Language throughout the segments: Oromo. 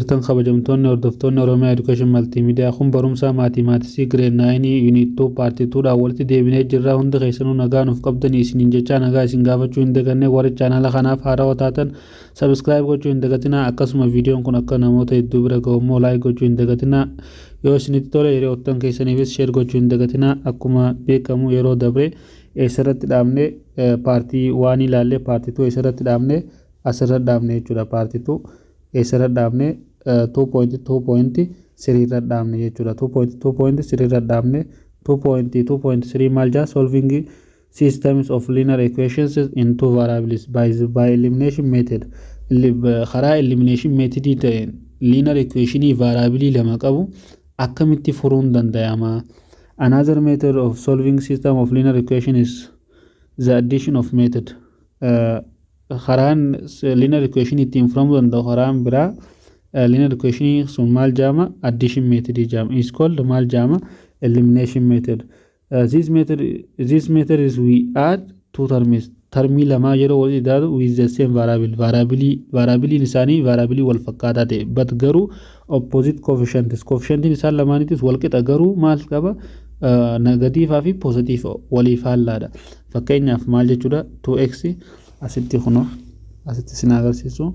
Jirtan kabajamtoonni hordoftoonni Oromiyaa Education Multimedia kun barumsa mathematics grade 9 unit 2 part 2 dhaan walitti deebinee jirra. Hundi keessanuu nagaa nuuf qabdanii isiniin jechaa nagaa isin gaafachuu hin daganne. Warri chaanala kanaaf haarawaa taatan subscribe gochuu hin dagatinaa. Akkasuma viidiyoon kun akka namoota hedduu bira ga'u immoo like gochuu hin dagatinaa. Yoo isinitti tole hiriyoottan keessaniifis share gochuu hin dagatinaa. Akkuma beekamu yeroo dabre eessarratti dhaabne? Part 1 ilaalle. Part 2 eessarratti dhaabne? Asirra dhaabne jechuudha. Part 2 eessarra dhaabne? 2.2.3 irra dhaabne jechuudha. 2.2.3 irra dhaabne. 2.2.3 maal jaa? Solving systems of linear equations in two variables by elimination method. Karaa elimination method ta'een linear equationii variable lama qabu akkamitti furuun danda'ama? Another method of solving system of linear equation is the addition of method. Karaan linear equation ittiin furamuu danda'u karaan biraa linear equation sun maal jaama? Addition method jaama. Is called maal jaama? Elimination method. This method is we add two terms, termii lamaa yeroo walitti daadu, with the same variable, variable isaanii variable wal fakkaataa ta'e, but garuu opposite coefficients. Coefficientiin isaan lamaaniitis wal qixa, garuu maal qaba? Negatiivaa fi positive walii faallaadha. Fakkeenyaaf maal jechuudha? 2x asitti, kunoo asitti isin agarsiisu,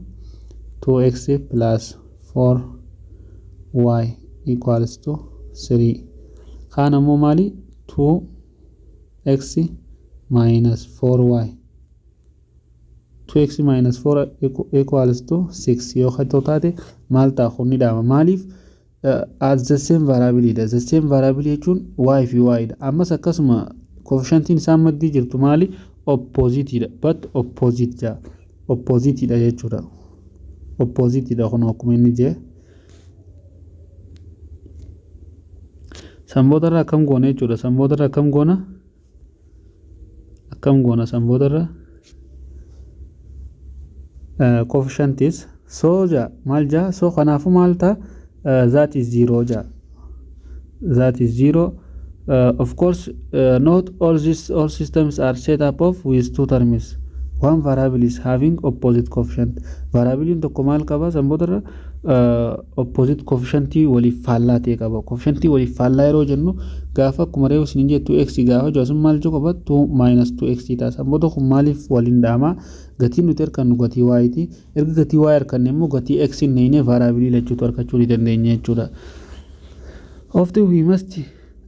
2x plus 4y equals to 3. Kaan ammoo maali? 2x minus 4y, 2x minus 4 equals to 6 yoo katoo taate maal ta'a? Kun ni dhaama. Maaliif? As the same variable dha. The same variable jechuun y fi y dha. Ammas akkasuma coefficientiin isaan maddii jirtu maali? Opposite dha. But opposite jaa, opposite dha jechuudha. Opposite dha. Kun akkuma inni jee sanboodarra akkam goona jechuudha. Sanboodarra akkam goona? Akkam goona sanboodarra? Coefficientis so jaa maal jaa? So kanaafu maal ta'a? That is zero jaa, that is zero. Of course, not all these all systems are set up of with two terms. One variable is having opposite coefficient. Variable tokko maal qaba sanboodarra? Opposite coefficientii waliif faallaa ta'e qaba. Coefficientii waliif faallaa yeroo jennu, gaafa akkuma reefu isiniin jettu x gaafa jiru sun maal jiru qaba? 2 minus 2x ta'a. Sanboota kun maaliif waliin dhahama? Gatiin nuti harkannu gatii y ti. Erga gatii y harkanne immoo gatii x hin neeyne variable lachuutu harkachuu ni dandeenya jechuudha. Often we must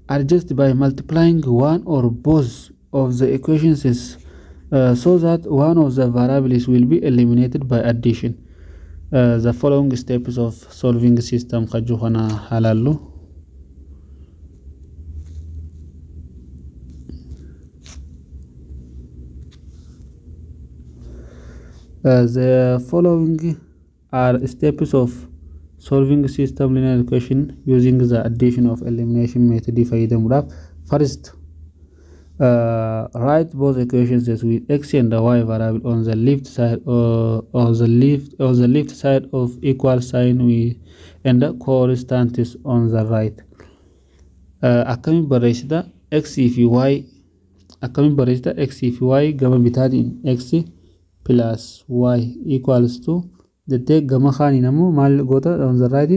adjust by multiplying one or both of the equations is, so that one of the variables will be eliminated by addition. The following steps of solving system kaju kana halallu. The following are steps of solving system linear equation using the addition of elimination method fayyadamuudhaaf. First, write both equations with x and y variable on the left side, on the left side of equal sign with and the constants on the right. Akkamiin barreessita x fi y? Akkamiin barreessita x fi y gama bitaatiin? X plus y equals to jettee gama kaaniin ammoo maal goota? On the right,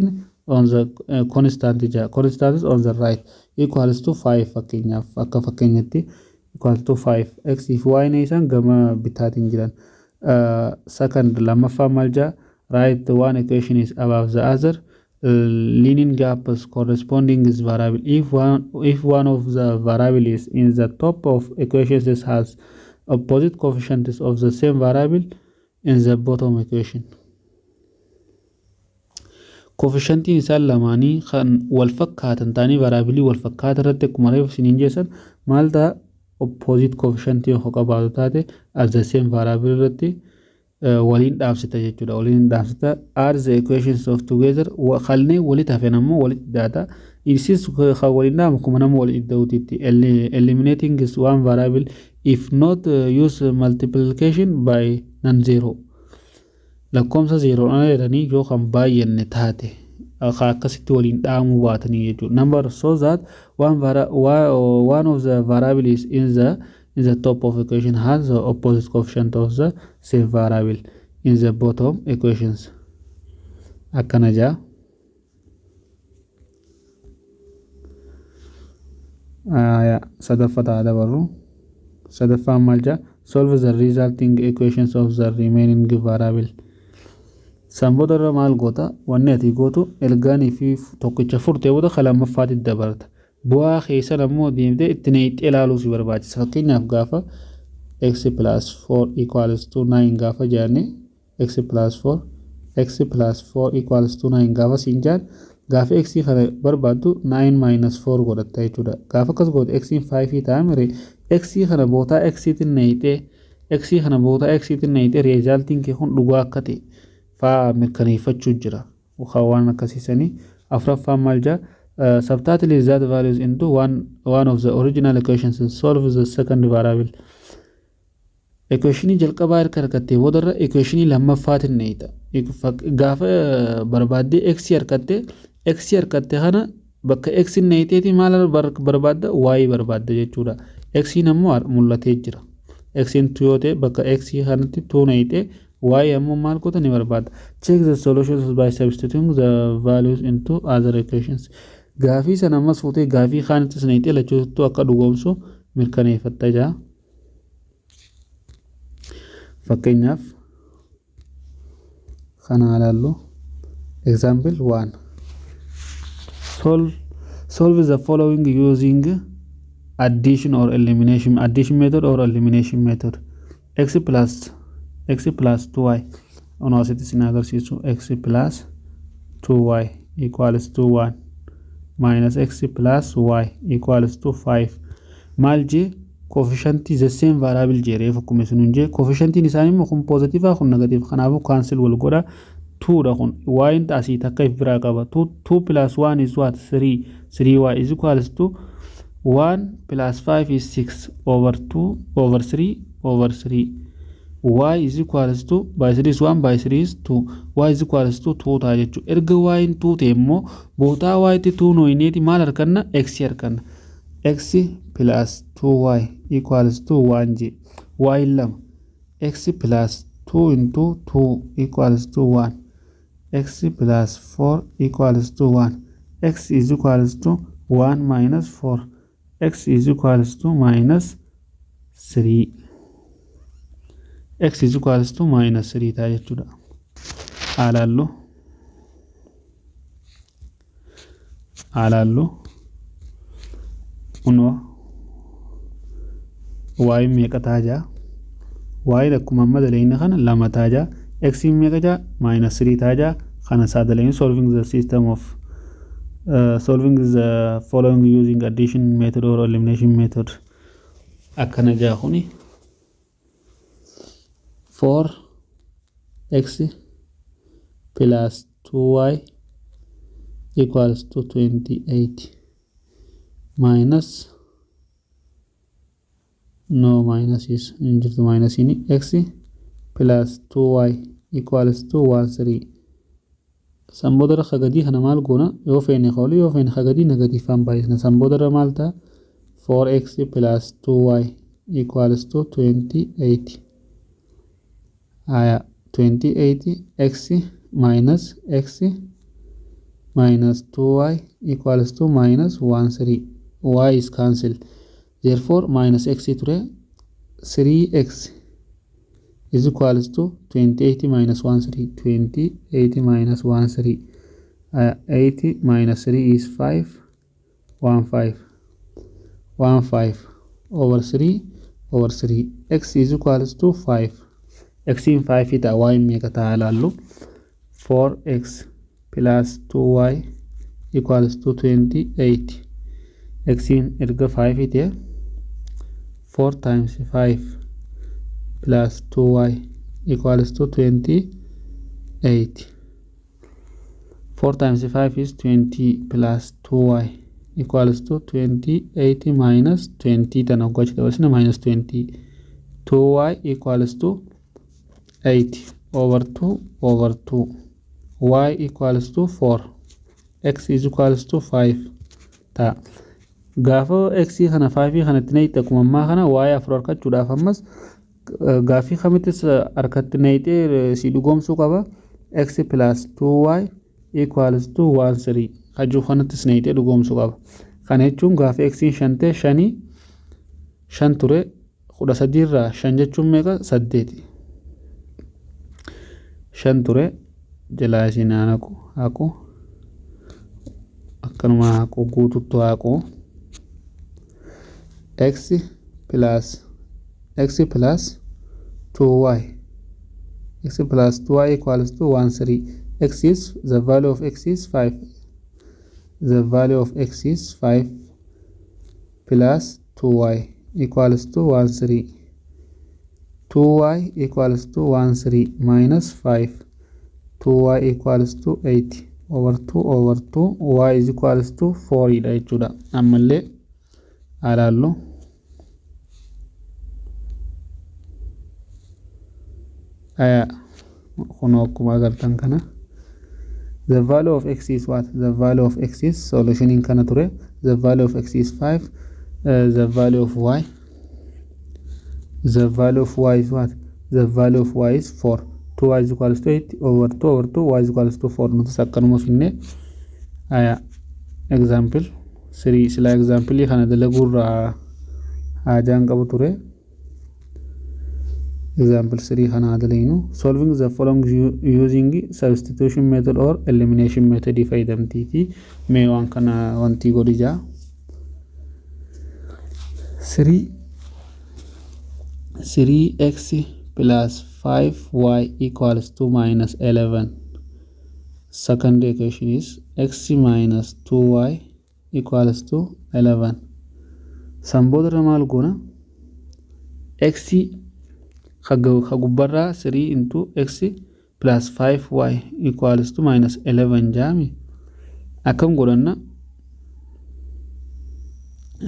on the constant jaa, constant is on the right, equals to 5. Fakkeenyaaf, akka fakkeenyatti equals to 5. X fi y ne isaan gama bitaatiin jiran. Second, lammaffaa maal jaa? Write one equation is above the other, leaning gaps corresponding is variable. If one of the variable is in the top of equations has opposite coefficients of the same variable in the bottom equation. Coefficientiin isaan lamaanii kan wal fakkaatan ta'anii variable wal fakkaata irratti akkuma reefu isiniin jeessan maal ta'a? Opposite coefficient yoo qabaatu taate as the same variable irratti waliin dhaabsita jechuudha. Waliin dhaabsita. Add the equations of together. Kalnee walitti hafan ammoo walitti daata. Isis kan waliin dhaamu akkuma nama walitti da'uutitti. Eliminating is one variable if not use multiplication by non-zero. Lakkoomsa zeeroodhaan jedhanii yoo kan baay'anne taate akkasitti waliin dhaamuu baatanii jechuudha. Number so that one of the variable is in the top of equation has the opposite coefficient of the same variable in the bottom equations. Akkana jaa. Sadaffaa ta'a dabarru. Sadaffaan maal jaa? Solve the resulting equations of the remaining variable. San booda irra maal goota? Wanni ati gootu ergaanii fi tokkicha furtee booda kan lammaffaatti dabarta. Bu'aa keessan ammoo deemtee itti neeyxee ilaaluu si barbaachisa. Fakkeenyaaf, gaafa x plus 4 equals to 9 gaafa jaanne, x plus 4, x plus 4 equals to 9 gaafa siin jaan, gaafa x kana barbaaddu 9 minus 4 godhatta jechuudha. Gaafa akkas goote x 5 ta'a mire? X kana bootaa x tiin neeyxee, x kana bootaa x tiin neeyxee resultiin kee kun dhugaa akka ta'e faa mirkaneeffachuu jira. Waan akkasiisanii. Afuraffaan maal jaa? Substitute that values into one of the original equations and solve the second variable. Equationii jalqabaa erga argattee boodarra equationii lammaffaatiin neeyxa. Gaafa barbaaddee x argatte, x argatte kana bakka x neeyxeeti maal barbaadda? Y barbaadda jechuudha. X ammoo mul'atee jira. X yoo ta'e, bakka x kanatti 2 neeyxee y ammoo maal goota? Ni barbaadda. Check the solutions by substituting the values into other equations. Gaafii sana ammas fuutee gaafii kaanittis neeyxee lachuutu akka dhugoomsu mirkaneeffatta jaa. Fakkeenyaaf kana ilaallu. Example 1: Solve the following using addition or elimination, addition method or elimination method. X plus, x plus 2y, ono asitti isin agarsiisu, x plus 2y equals to 1 minus x plus y equals to 5. Maal jee? Coefficientii the same variable jee. Reefu akkuma isin jee, coefficientiin isaanii immoo kun positive, kun negative, kanaafuu cancel wal godha. 2 dha kun. Y asii takka if biraa qaba. 2 2 plus 1 is what? 3. 3y is equals to 1 plus 5 is 6 over 2 over 3 over 3. Y is equals to, by 3 is 1, by 3 is 2, y is equals to 2 ta'a jechuudha. Erga y 2 ta'e immoo bootaa y tti 2 nooyineeti maal arganna? X arganna. X plus 2y equals to 1 j y lama, x plus 2 into 2 equals to 1, x plus 4 equals to 1, x is equals to 1 minus 4, x is equals to minus 3, x is equals to minus 3 ta'a jechuudha. Alaallu kunoo y meeqa ta'a jaa? Y akkuma amma daleenya kana lama ta'a jaa. X meeqa jaa? Minus 3 ta'a jaa. Kana isaa daleenya. Solving the system of solving the following using addition method or elimination method akkana jaa. Kuni 4 x plus 2y equals to 28 minus, no, minus is hin jirtu, minus ini, x plus 2y equals to 1 3. San boodarra kagadii kana maal goona? Yoo feene qooli, yoo feene kagadii negatiivaan baay'isna. San boodarra maal ta'a? 4x plus 2y equals to 28. Aya, 28 x minus x minus 2y equals to minus 1 3. Y is cancelled, therefore minus x ture, 3x is equals to 28 minus 1 3. 28 minus 1 3, 8 minus 3 is 5, 1 5 1 5 over 3 over 3. X is equals to 5. X in 5 ta'a. Y meeqa ta'a ilaallu. 4x plus 2y equals to 28. X in erga 5 ta'e, 4 times 5 plus 2y equals to 28. 4 times 5 is 20 plus 2y equals to 28 minus 20 tan hoggachi dabarsina, minus 20. 2y equals to 8 over 2 over 2. Y equals to 4, x is equals to 5 ta'a. Gaafa x kana 5 kanatti neeyxe, akkuma ammaa kana y afur argachuudhaaf ammas gaafii kamittis harkatti neeyxee si dhugoomsuu qaba. x plus 2y equals to 1 3 kajuu kanattis neeyitee dhugoomsuu qaba. Kana jechuun gaafa x'n shan ta'e, shanii shan ture, 13 irraa shan jechuun meeqa? Saddeeti. Shan ture jalaa isin haqu, haqu, akkanuma haqu, guututtu haqu. X plus, x plus 2y, x plus 2y equals to 1 3. X is, the value of x is 5. The value of x is 5 plus 2y equals to 1 3. 2y equals to 1 3 minus 5, 2y equals to 8 over 2 over 2, y is equals to 4 dha jechuudha. Ammallee alaallu. Aya, kunoo akkuma agartan kana, the value of x is what? The value of x is, solution kana ture, the value of x is 5. The value of y, the value of y is what? The value of y is 4. 2y is equals to 8 over 2 over 2, y is equals to 4. Nuti akkanuma finne. Aya, example 3 sila example kana dalaguurraa haajaan qabu ture. Example 3 kana dalaynu. Solving the following using substitution method or elimination method fayyadamtiiti. Mee waan kana wanti godhi jaa. 3 3x plus 5y equals to minus 11. Second equation is x minus 2y equals to 11. San boodarra maal goona? X ka gubbarraa 3 into x plus 5y equals to minus 11 jaami. Akkam godhanna?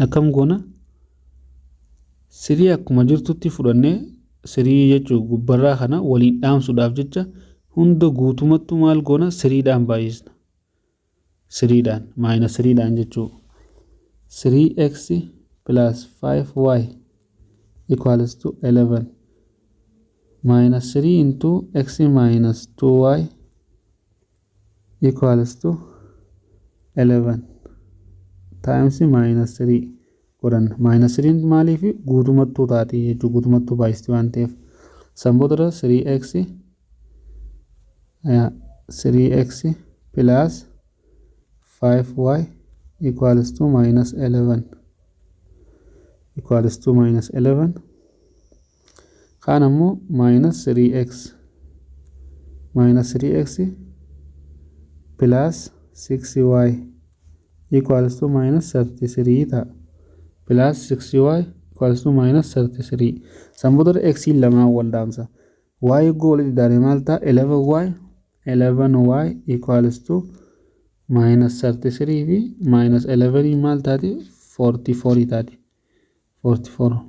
Akkam goona? 3 akkuma jirtutti fudhannee, 3 jechuu gubbarraa kana waliin dhaamsuudhaaf jecha hunda guutumattu maal goona? 3dhaan baay'isna. 3dhaan, minus 3dhaan jechuu. 3x plus 5y equals to 11 minus 3 into x minus 2y equals to 11 times minus 3 godhanna. Minus 3 maaliif? Guutumattuu taati jechuu, guutumattuu baay'isti waan ta'eef. San booda 3x 3x plus 5y equals to minus 11, equals to minus 11. Kaan ammoo minus 3x, minus 3x plus 6y equals to minus 33 ta'a. Plus 6y equals to minus 33. San booda x lamaan wal dhaamsa. Y eggoo walitti daale maal ta'a? 11y, 11y equals to minus 33 fi minus 11 maal taati? 44 taati. 44,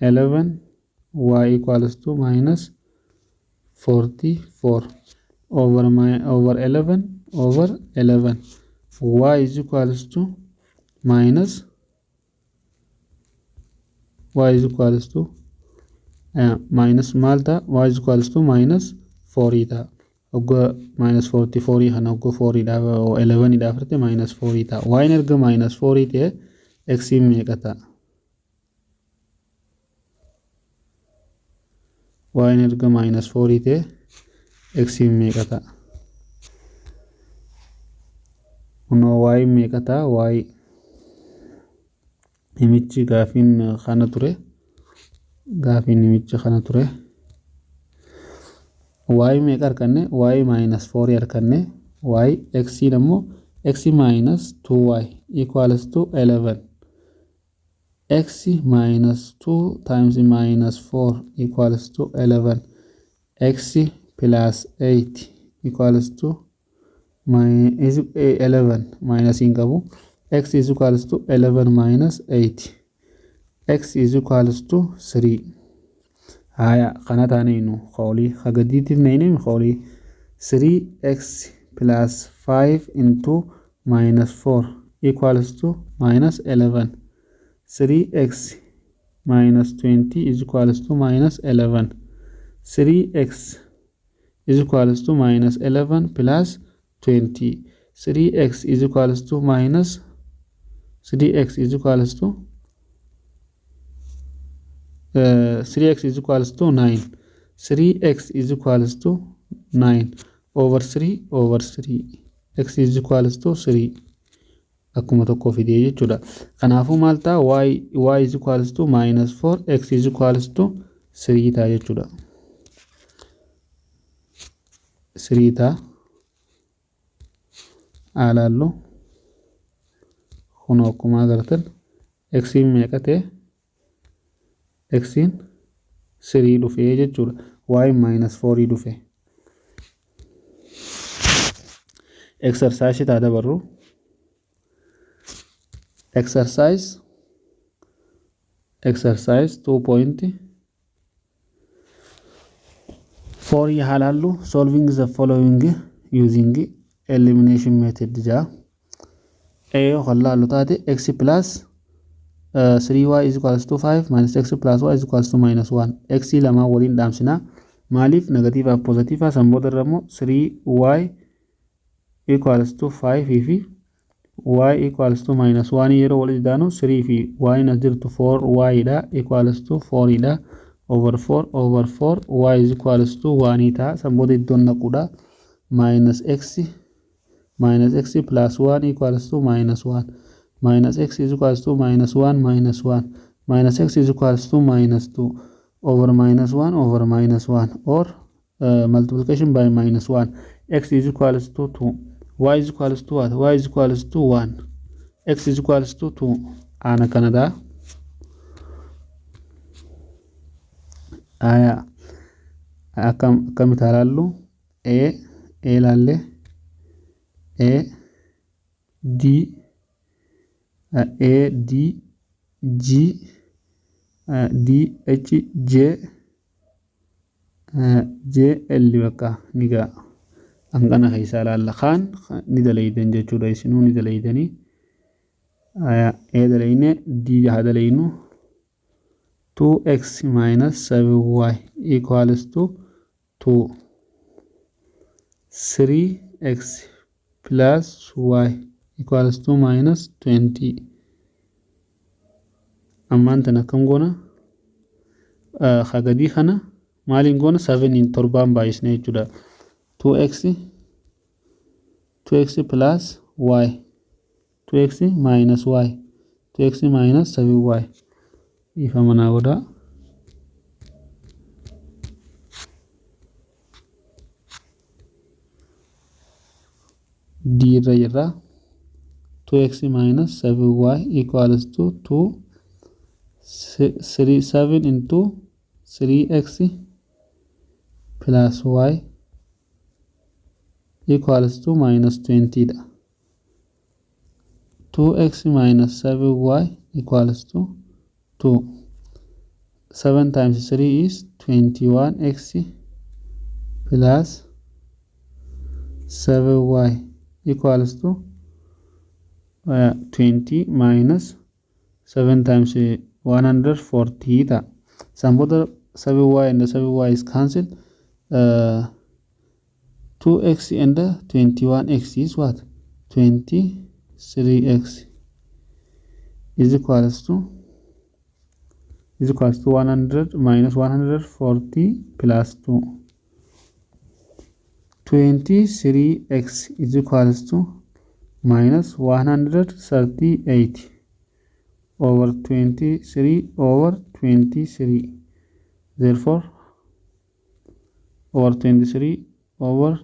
11 y equals to minus 44 over my over 11 over 11, y is equals to minus, y is equals to minus maal ta'a? Y is equals to minus 4 ta'a. Hogga minus 44 kana hogga 4 dhaaf 11 dhaaf hirte minus 4 ta'a. Y erga minus 4 ta'e x meeqa ta'a? Y erga minus 4 ta'e x meeqa ta'a? Kunoo y meeqa ta'a? Y himichi gaafiin kana ture, gaafiin himichi kana ture. Y meeqa arganne? Y minus 4 arganne. Y x ammoo x minus 2y equals to 11. X minus 2 times minus 4 equals to 11. X plus 8 equals to is 11, minus hin qabu. X is equals to 11 minus 8, x is equals to 3. Haya, kana taaneynu qawlii hagadiitif neynem. Qawlii 3x plus 5 into minus 4 equals to minus 11. 3x minus 20 is equals to minus 11. 3x is equals to minus 11 plus 20. 3x is equals to minus 3x is equals to 3x is equals to 9. 3x is equals to 9 over 3 over 3, x is equals to 3 akkuma tokko fidee jechuudha. Kanaafuu maal ta'a? Y is equals to minus 4, x is equals to 3 ta'a jechuudha. 3 ta'a. Alaallu kun akkuma agartan x meeqa ta'e? X 3 dhufee jechuudha. Y minus 4 dhufe. Exercise taa dabarru. Exercise 2.4 haa laallu. Solving the following using elimination method jaa. A yoo kan laallu taate, x plus 3y is equals to 5 minus x plus y is equals to minus 1. X lamaan waliin dhaamsinaa. Maaliif? Negatiivaaf pozitiivaa. San booda irra immoo 3y equals to 5 fi y equals to minus 1 yeroo walitti daanu, 3 fi y as jirtu 4y dha, equals to 4 dha, over 4 over 4, y is equals to 1 ta'a. San booda iddoon naquudha, minus x minus x plus 1 equals to minus 1, minus x is equals to minus 1 minus 1, minus x is equals to minus 2 over minus 1 over minus 1, or multiplication by minus 1, x is equals to 2. Y is equals to what? Y is equals to 1. X is equals to 2 ana kanada aya. Akkam akkamitti ilaallu? A laalle, A D A D G D H J J L bakka ni ga'a. Hanqana keessaa ilaalla. Kaan ni dalaydan jechuudha, isinuu ni dalaydanii. A dalayne, D haa dalaynu. 2x minus 7y equals to 2, 3x plus y equals to minus 20. Ammaan tan akkam goona? Hagadii kana maaliin goona? 7 torbaan baay'isne jechuudha. 2x 2x plus y, 2x minus y, 2x minus 7y, ifa manaa godhaa. D irra jirra. 2x minus 7y equals to 2, 3, 7 into 3x plus y equals to minus 20 dha. 2x minus 7y equals to 2. 7 times 3 is 21x plus 7y equals to 20 minus 7 times 140 ta'a. San booda 7y and 7y is cancelled. 2x and 21x is what? 23x is equals to 100 minus 140 plus 2. 23x is equals to minus 138 over 23 over 23. Therefore, over 23 over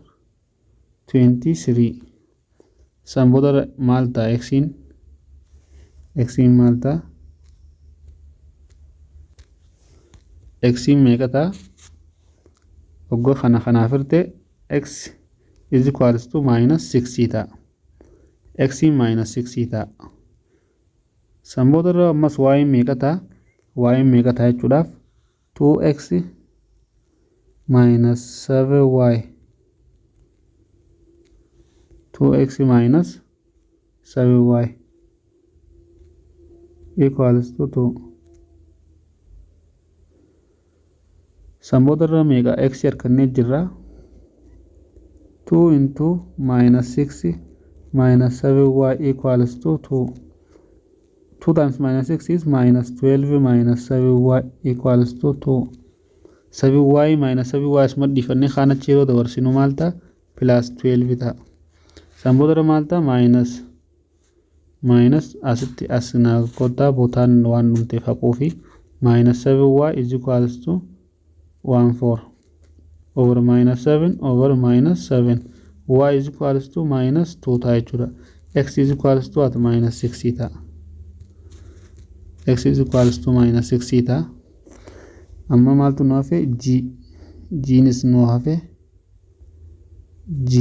23. San booda maal ta'a? Xiin maal ta'a? Xiin meeqa ta'a? Oggoo kana kanaaf hirte, x is equals to minus 6 ta'a. X minus 6 ta'a. San booda irra ammas y meeqa ta'a? Y meeqa ta'a jechuudhaaf, 2x minus 7y, 2x minus 7y equals to 2. San booda irra meeqa x harkannee jirra? 2 into minus 6 minus 7y equals to 2. 2 times minus 6 is minus 12 minus 7y equals to 2. 7y minus 7y asuma dhiifannee kaan achi yeroo dabarsinu maal ta'a? Plus 12 ta'a. San booda maal ta'a? Minus minus asitti as na kottaa bootaan waan dhumteef haquufi minus 7y is equals to 1 4 over minus 7 over minus 7, y is equals to minus 2 ta'a jechuudha. X is equals to at minus 6 ta'a. X is equals to minus 6 ta'a. Amma maaltu nu hafe? G. Gnis nu hafe. G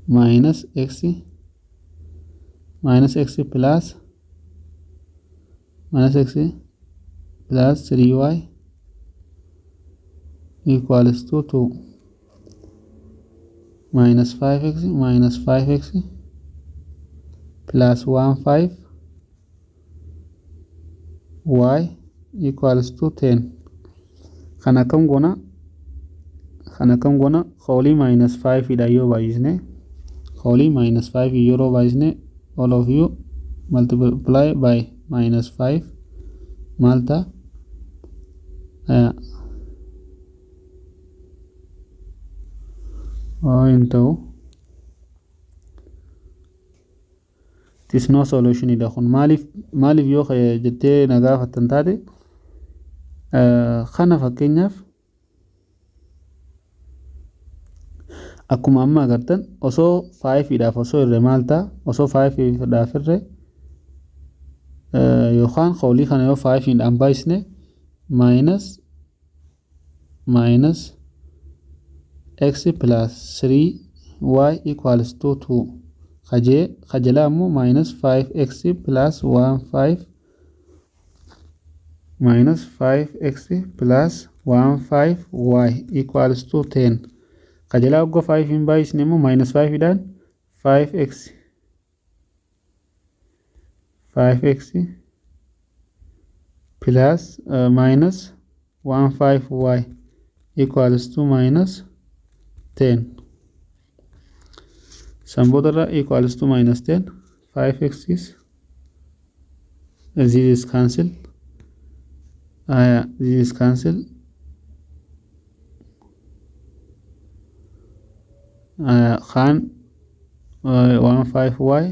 minus x minus x plus minus x plus 3y equals to 2, minus 5x minus 5x plus 1 5 y equals to 10. Kana akkam goona? Kana akkam goona? Qoolii minus 5 dha yoo baay'isne, qoolii minus 5 yeroo baay'isne, all of you multiply by minus 5 maal ta'a? Hin ta'u. It is no solution dha kun. Maaliif yoo jettee na gaafattan taate, kana fakkeenyaaf akkuma amma agartan osoo 5 dhaaf osoo irre maal ta'a? Osoo 5 dhaaf irre yookaan qoolii kana yoo 5 dhaan baay'isne, minus minus x plus 3y equals to 2 kajee kajalaa immoo minus 5x plus 1 5 minus 5x plus 1 5y equals to 10. Kajalaa waggaa 5 hin baay'isne immoo minus 5 dhaan 5x 5x plus minus 1 5y equals to minus 10. San boodarra equals to minus 10, 5x is, this is cancel, this is cancel, kaan 1 5y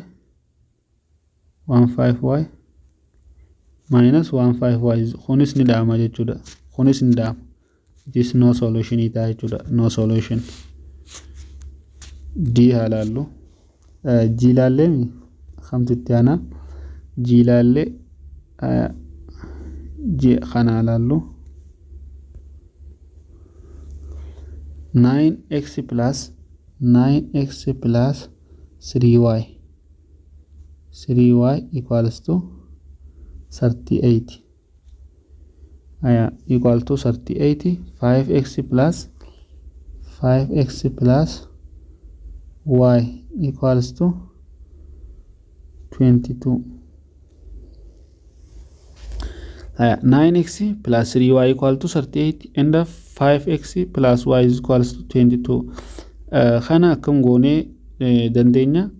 1 5y minus 1 5y kunis ni dha'ama jechuudha. Kunis ni dha'ama. It is no solution ta'a jechuudha. No solution. D haa laallu. G laallee kamtu itti aanaa? G laallee, G kana haa laallu. 9x plus 9x plus 3y 3y equals to 38 aya equal to 38, 5x plus 5x plus y equals to 22. Aya, 9x plus 3y equal to 38 and 5x plus y is equals to 22. Kana akkam goonee dandeenya?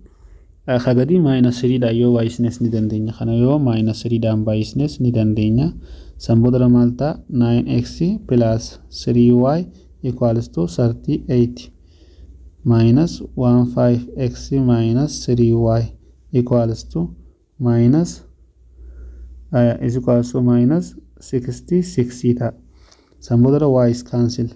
Kagadii minus 3 dhaan yoo baay'isnes ni dandeenya. Kana yoo minus 3 dhaan baay'isnes ni dandeenya. San booda maal ta'a? 9x plus 3y equals to 38 minus 15x minus 3y equals to minus is equals to minus 66 ta'a. San booda y is cancel.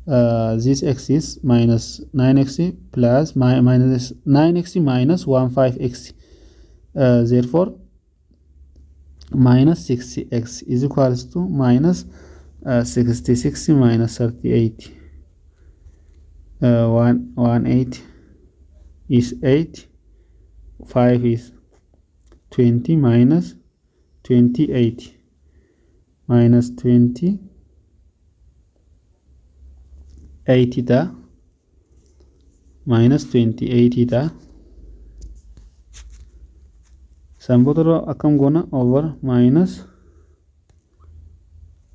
This x is minus 9x plus minus 9x minus 15x, therefore minus 6x is equals to minus 66 minus 38, 1 1 8 is 8, 5 is 20, minus 28 minus 20 80 ta'a, minus 28 ta'a. San booda akkam goona? Over minus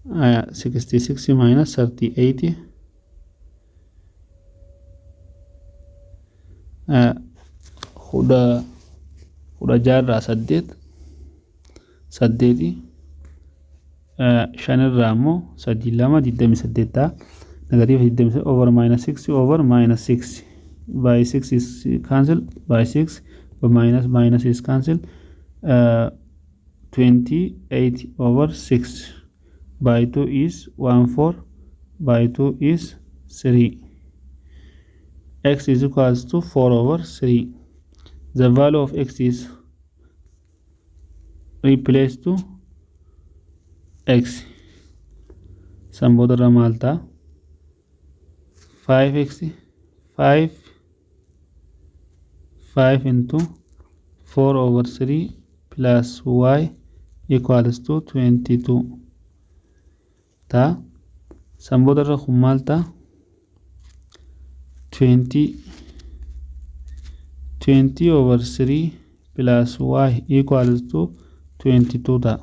66 minus 38. 16 irraa 8, 8, 5 irraa immoo 3, 2, 28 ta'a. Negative 28 over minus 6 over minus 6, by 6 is cancel, by 6, by minus minus is cancel. 28 over 6 by 2 is 1, 4 by 2 is 3. X is equals to 4 over 3. The value of x is replaced to x. San boodarra maal ta'a? 5x, 5, 5 into 4 over 3 plus y equals to 22 ta'a. San boodarra kun maal ta'a? 20, 20 over 3 plus y equals to 22 ta'a.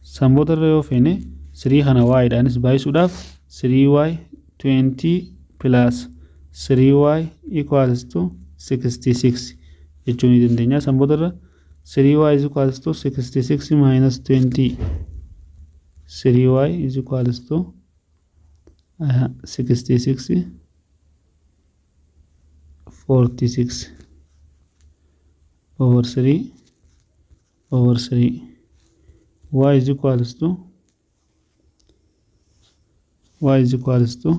San boodarra yoo feene, 3 kana y dhaanis baay'isuudhaaf, 3y, 20 plus 3y equals to 66 jechuu ni dandeenya. San boodarra 3y is equals to 66 minus 20, 3y is equals to 66, 46 over 3 over 3. Y is equals to, y is equals to,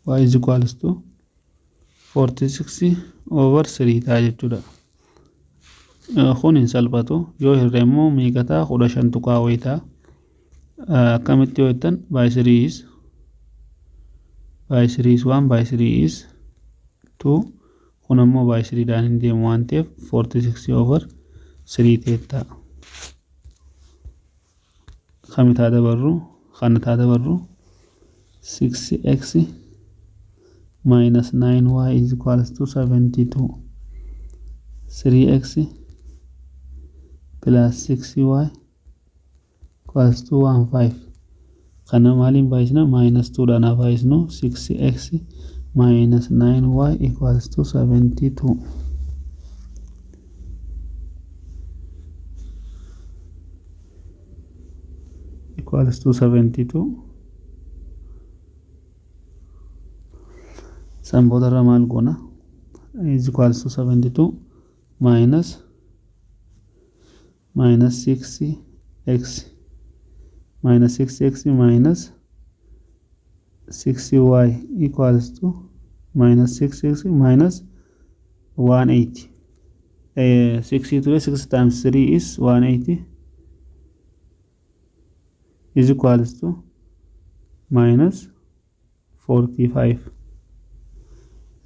y is equals to 46 over 3 ta'a jechuudha. Kun hin salphatu. Yoo hirre immoo meeqa ta'a? 15 tuqaa wayii ta'a. Akkamitti yoo jettan, by 3 is, by 3 is 1, by 3 is 2. Kun ammoo by 3 dhaan hin deemu waan ta'eef, 46 over 3 ta'e ta'a. Kami taa dabarru? Kana taa dabarru. 6x minus 9y is equals to 72. 3x plus 6y equals to 15. Kana maaliin baay'isna? Minus 2 dhaan haa baay'isnu. 6x minus 9y equals to 72. Equals to 72. San boodarra maal goona? Is equals to 72 minus minus 6x, minus 6x minus 6y equals to minus 6x minus 180. 6 ture, 6 times 3 is 180, is equals to minus 45.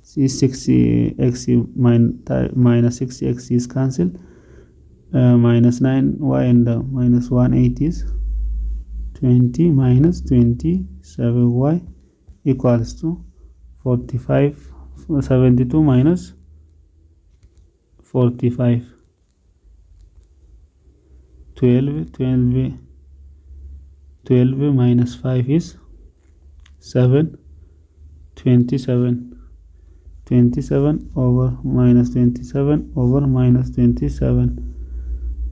6x minus 6x is cancelled, minus 9y and minus 180 is 20 minus 27y equals to 45. 72 minus 45, 12, 12, 12 minus 5 is 7, 27, 27 over minus 27 over minus 27.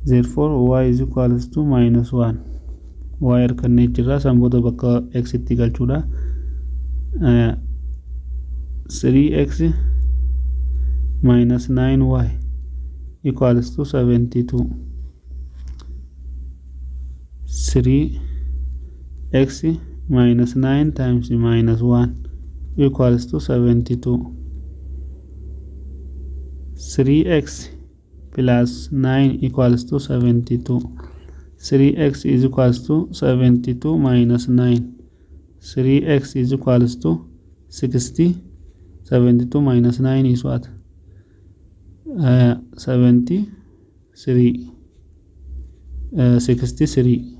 Therefore, y is equals to minus 1. Y argannee jirra. San booda bakka x itti galchuudha. 3x minus 9y equals to 72. 3x minus 9 times minus 1 equals to 72. 3x plus 9 equals to 72. 3x is equals to 72 minus 9. 3x is equals to 60. 72 minus 9 is what? 73, 63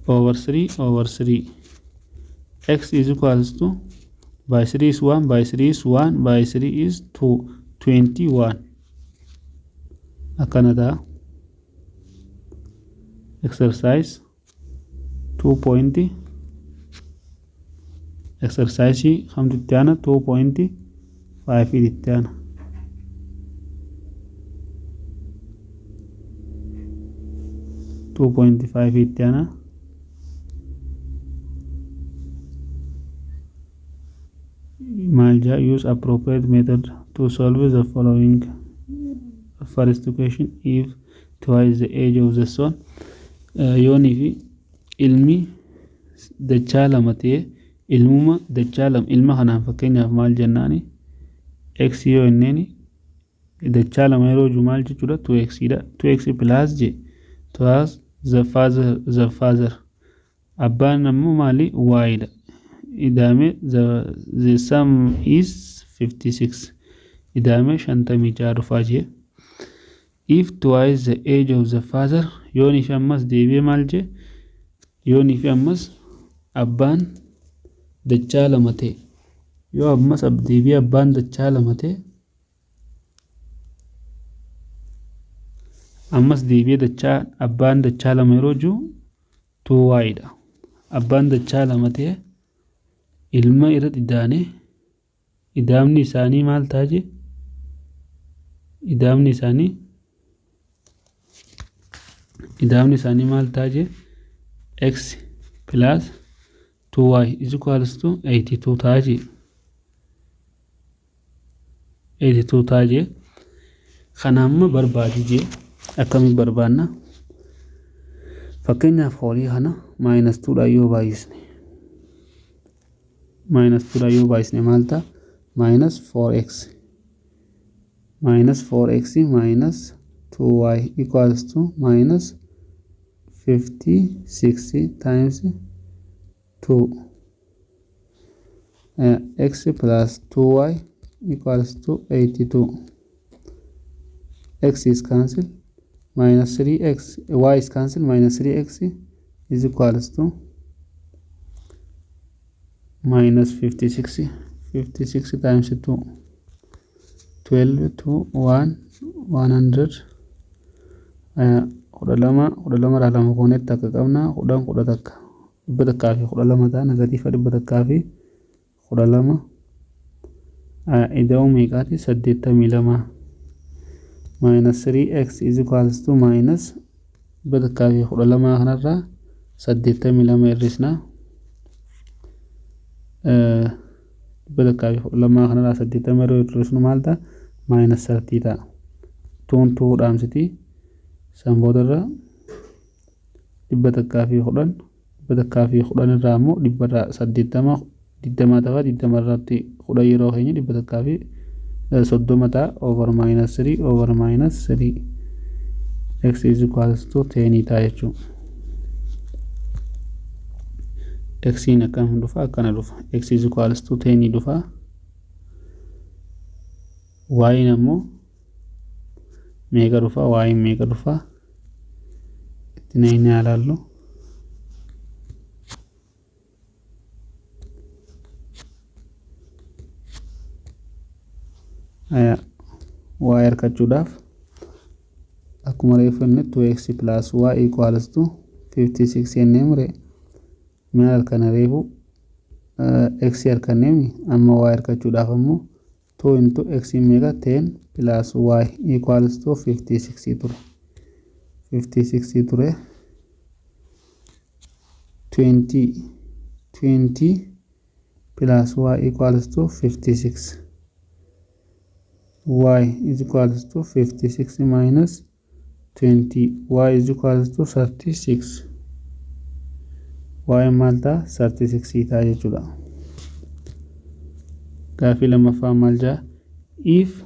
over 3 over 3. X is equals to, by 3 is 1, by 3 is 1, by 3 is 2, 21. Akkana ta'a. Exercise 2.2. Exercise kamtu itti aana? 2.5 itti aana. 2.5 itti aana. Maal jaa? Use appropriate method to solve the following. First question: if twice the age of the son, yoonii fi ilmi dachaa lama ta'e, ilmuma dachaa lama, ilma kanaan fakkeenyaaf maal jennaani? X yoo inneeni, dachaa lama yeroo jiru maal jechuudha? 2x dha. 2x plus je twice the father, the father, abbaan ammoo maali? Y dha. Idaame the sum is 56, idaame 56 dhufaa jee. If twice the age of the father, yoonii fi ammas deebi'ee maal jee? Yoonii fi ammas abbaan dachaa lama ta'e, yoo ammas deebi'ee abbaan dachaa lama ta'e, ammas deebi'ee dachaa, abbaan dachaa lama yeroo jiru 2y dha. Abbaan dachaa lama ta'e ilma irratti idaane, idaamni isaanii maal ta'a jee? Idaamni isaanii maal ta'a jee? X plus 2y is equals to 82 ta'a jee. 82 ta'a jee. Kana amma barbaadi jee. Akkamiin barbaanna? Fakkeenyaaf horii kana minus 2dhaan yoo baay'isne, minus 2dhaan yoo baay'isne maal ta'a? Minus 4x, minus 4x minus 2y equals to minus 56 times 2. X plus 2y equals to 82. X is cancelled, minus 3x, y is cancelled, minus 3x is equals to minus 56. 56 times 2, 12 to 1 100. 12, 12 irraa lama koonetti akka qabna, 10, 11, 112 ta'a. Negative 112 ida'uu meeqaati? 82. Minus 3x is equals to minus 112 kanarraa 82 hir'isna. 112 kanarraa 80 yeroo hir'isnu maal ta'a? Minus 30 ta'a. Tuun tuu dhaamsiti. San boodarra 110, 110 irraa immoo dhibbarraa 80, 20 ta'a. 20 irratti 10 yeroo keenya 130 ta'a. Over minus 3, over minus 3, x is equals to 10 ta'a jechuudha. X akkam dhufa? Akkana dhufa. X is equals to 10 dhufa. Y ammoo meeqa dhufa? Y meeqa dhufa? Itti naannee ilaallu. Y argachuudhaaf akkuma reefu inni 2x plus y equals to 56 jennee mure. Maal harkana reefu? X harkanneemi. Amma y argachuudhaaf ammoo 2 into x meeqa? 10 plus y equals to 56 ture, 56 ture. 20, 20 plus y equals to 56. Y is equals to 56 minus 20, y is equals to 36. Y maal ta'a? 36 ta'a jechuudha. Gaafii lammaffaa maal jedha? If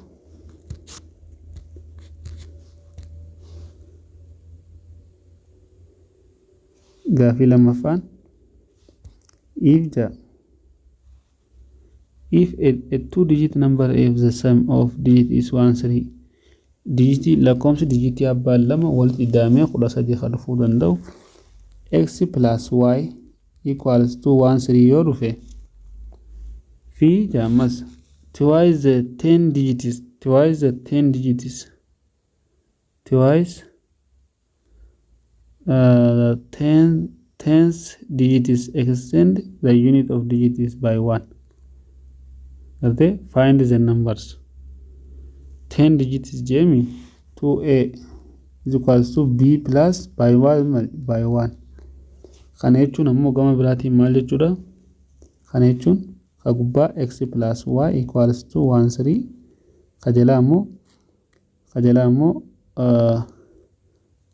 gaafii lammaffaan if jedha, if a two digit number, if the sum of digit is 1 3, digitii, lakkoomsi digitii abbaan lama walitti ida'amee 13 kan dhufuu danda'u, x plus y equals to 1 3 yoo dhufe fi jaammas twice the 10 digits, twice the 10 digits, twice 10 Tens digits extend the unit of digits by 1. Gartee, find the numbers. 10 digits jeemi, 2a is equals to b plus by 1, by 1. Kana jechuun ammoo gama biraatiin maal jechuudha? Kana jechuun ka gubbaa x plus y equals to 1 3, ka jalaa ammoo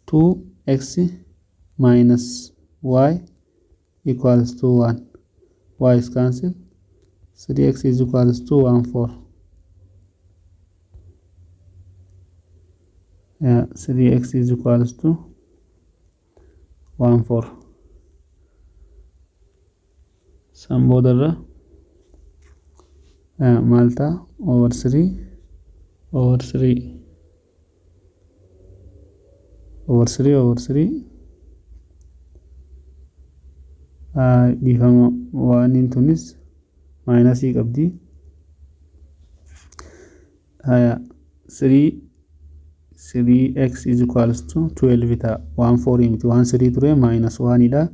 2x minus y equals to 1. Y is cancelled, 3x is equals to 1 4. Yeah, 3x is equals to 1 4. San boodarra maal ta'a? Over 3 over 3 over 3 over 3. Dhiifama, waaniin tunis minusii qabdi. Haya, 3 3x is equals to 12 ta'a. 1 4 miti, 1 3 ture, minus 1 dha,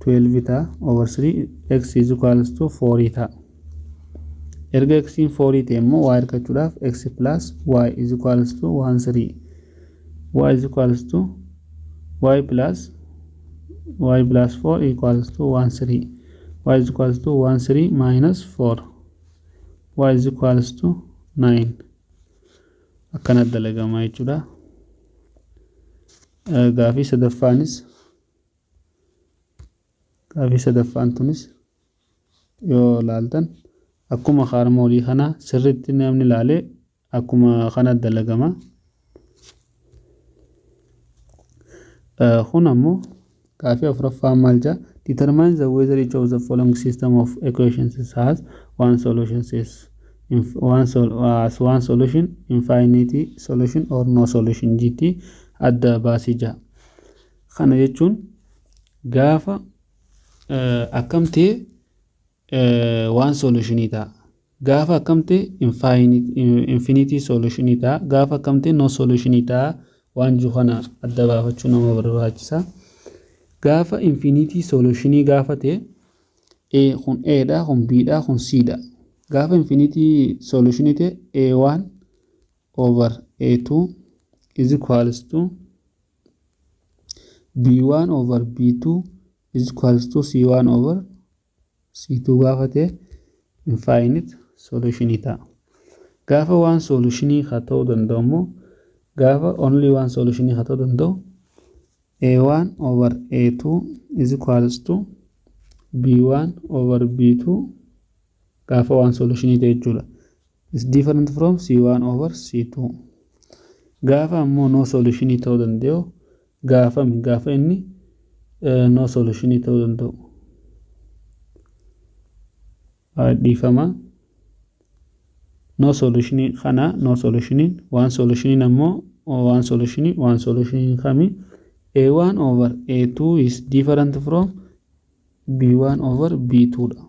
12 ta'a. Over 3, x is equals to 4 ta'a. Erga x 4 ta'e immoo y argachuudhaaf x plus y is equals to 1 3, y is equals to y plus, y plus 4 equals to 1 3. Y is equals to 1 3 minus 4, y is equals to 9. Akkana dalagamaa jechuudha. Gaafii sadaffaanis, gaafii sadaffaan tunis yoo laaltan akkuma harma olii kana sirriitti namni laalee akkuma kana dalagama. Kun ammoo gaafii afuraffaan maal jedha? Determine the whether each of the following system of equations has one solution is one sol as one solution, infinity solution or no solution gt adda baasii jaha. Kana jechuun gaafa akkam ta'e one solutionii ta'a. Gaafa akkam ta'e infinity solutionii ta'a. Gaafa akkam ta'e no solutionii ta'a. Waan jiru kana adda baafachuu nama barbaachisa. Gaafa infinity solutionii gaafa ta'e, A kun A dha, kun B dha, kun C dha. Gaafa infinity solutionii ta'e, A1 over A2 is equals to B1 over B2 is equals to C1 over C2 gaafa ta'e, infinite solutionii ta'a. Gaafa one solutionii haa ta'uu danda'u immoo, gaafa only one solutionii haa ta'uu danda'u, A1 over A2 is equals to B1 over B2 gaafa one solutionii ta'e jechuudha. Is different from C1 over C2. Gaafa ammoo no solutionii ta'uu danda'u, gaafami gaafa inni no solutionii ta'uu danda'u. Dhiifama. No solutionii kana, no solutioniin, one solutioniin ammoo, one solutionii, one solutioniin kami? A1 over A2 is different from B1 over B2 dha.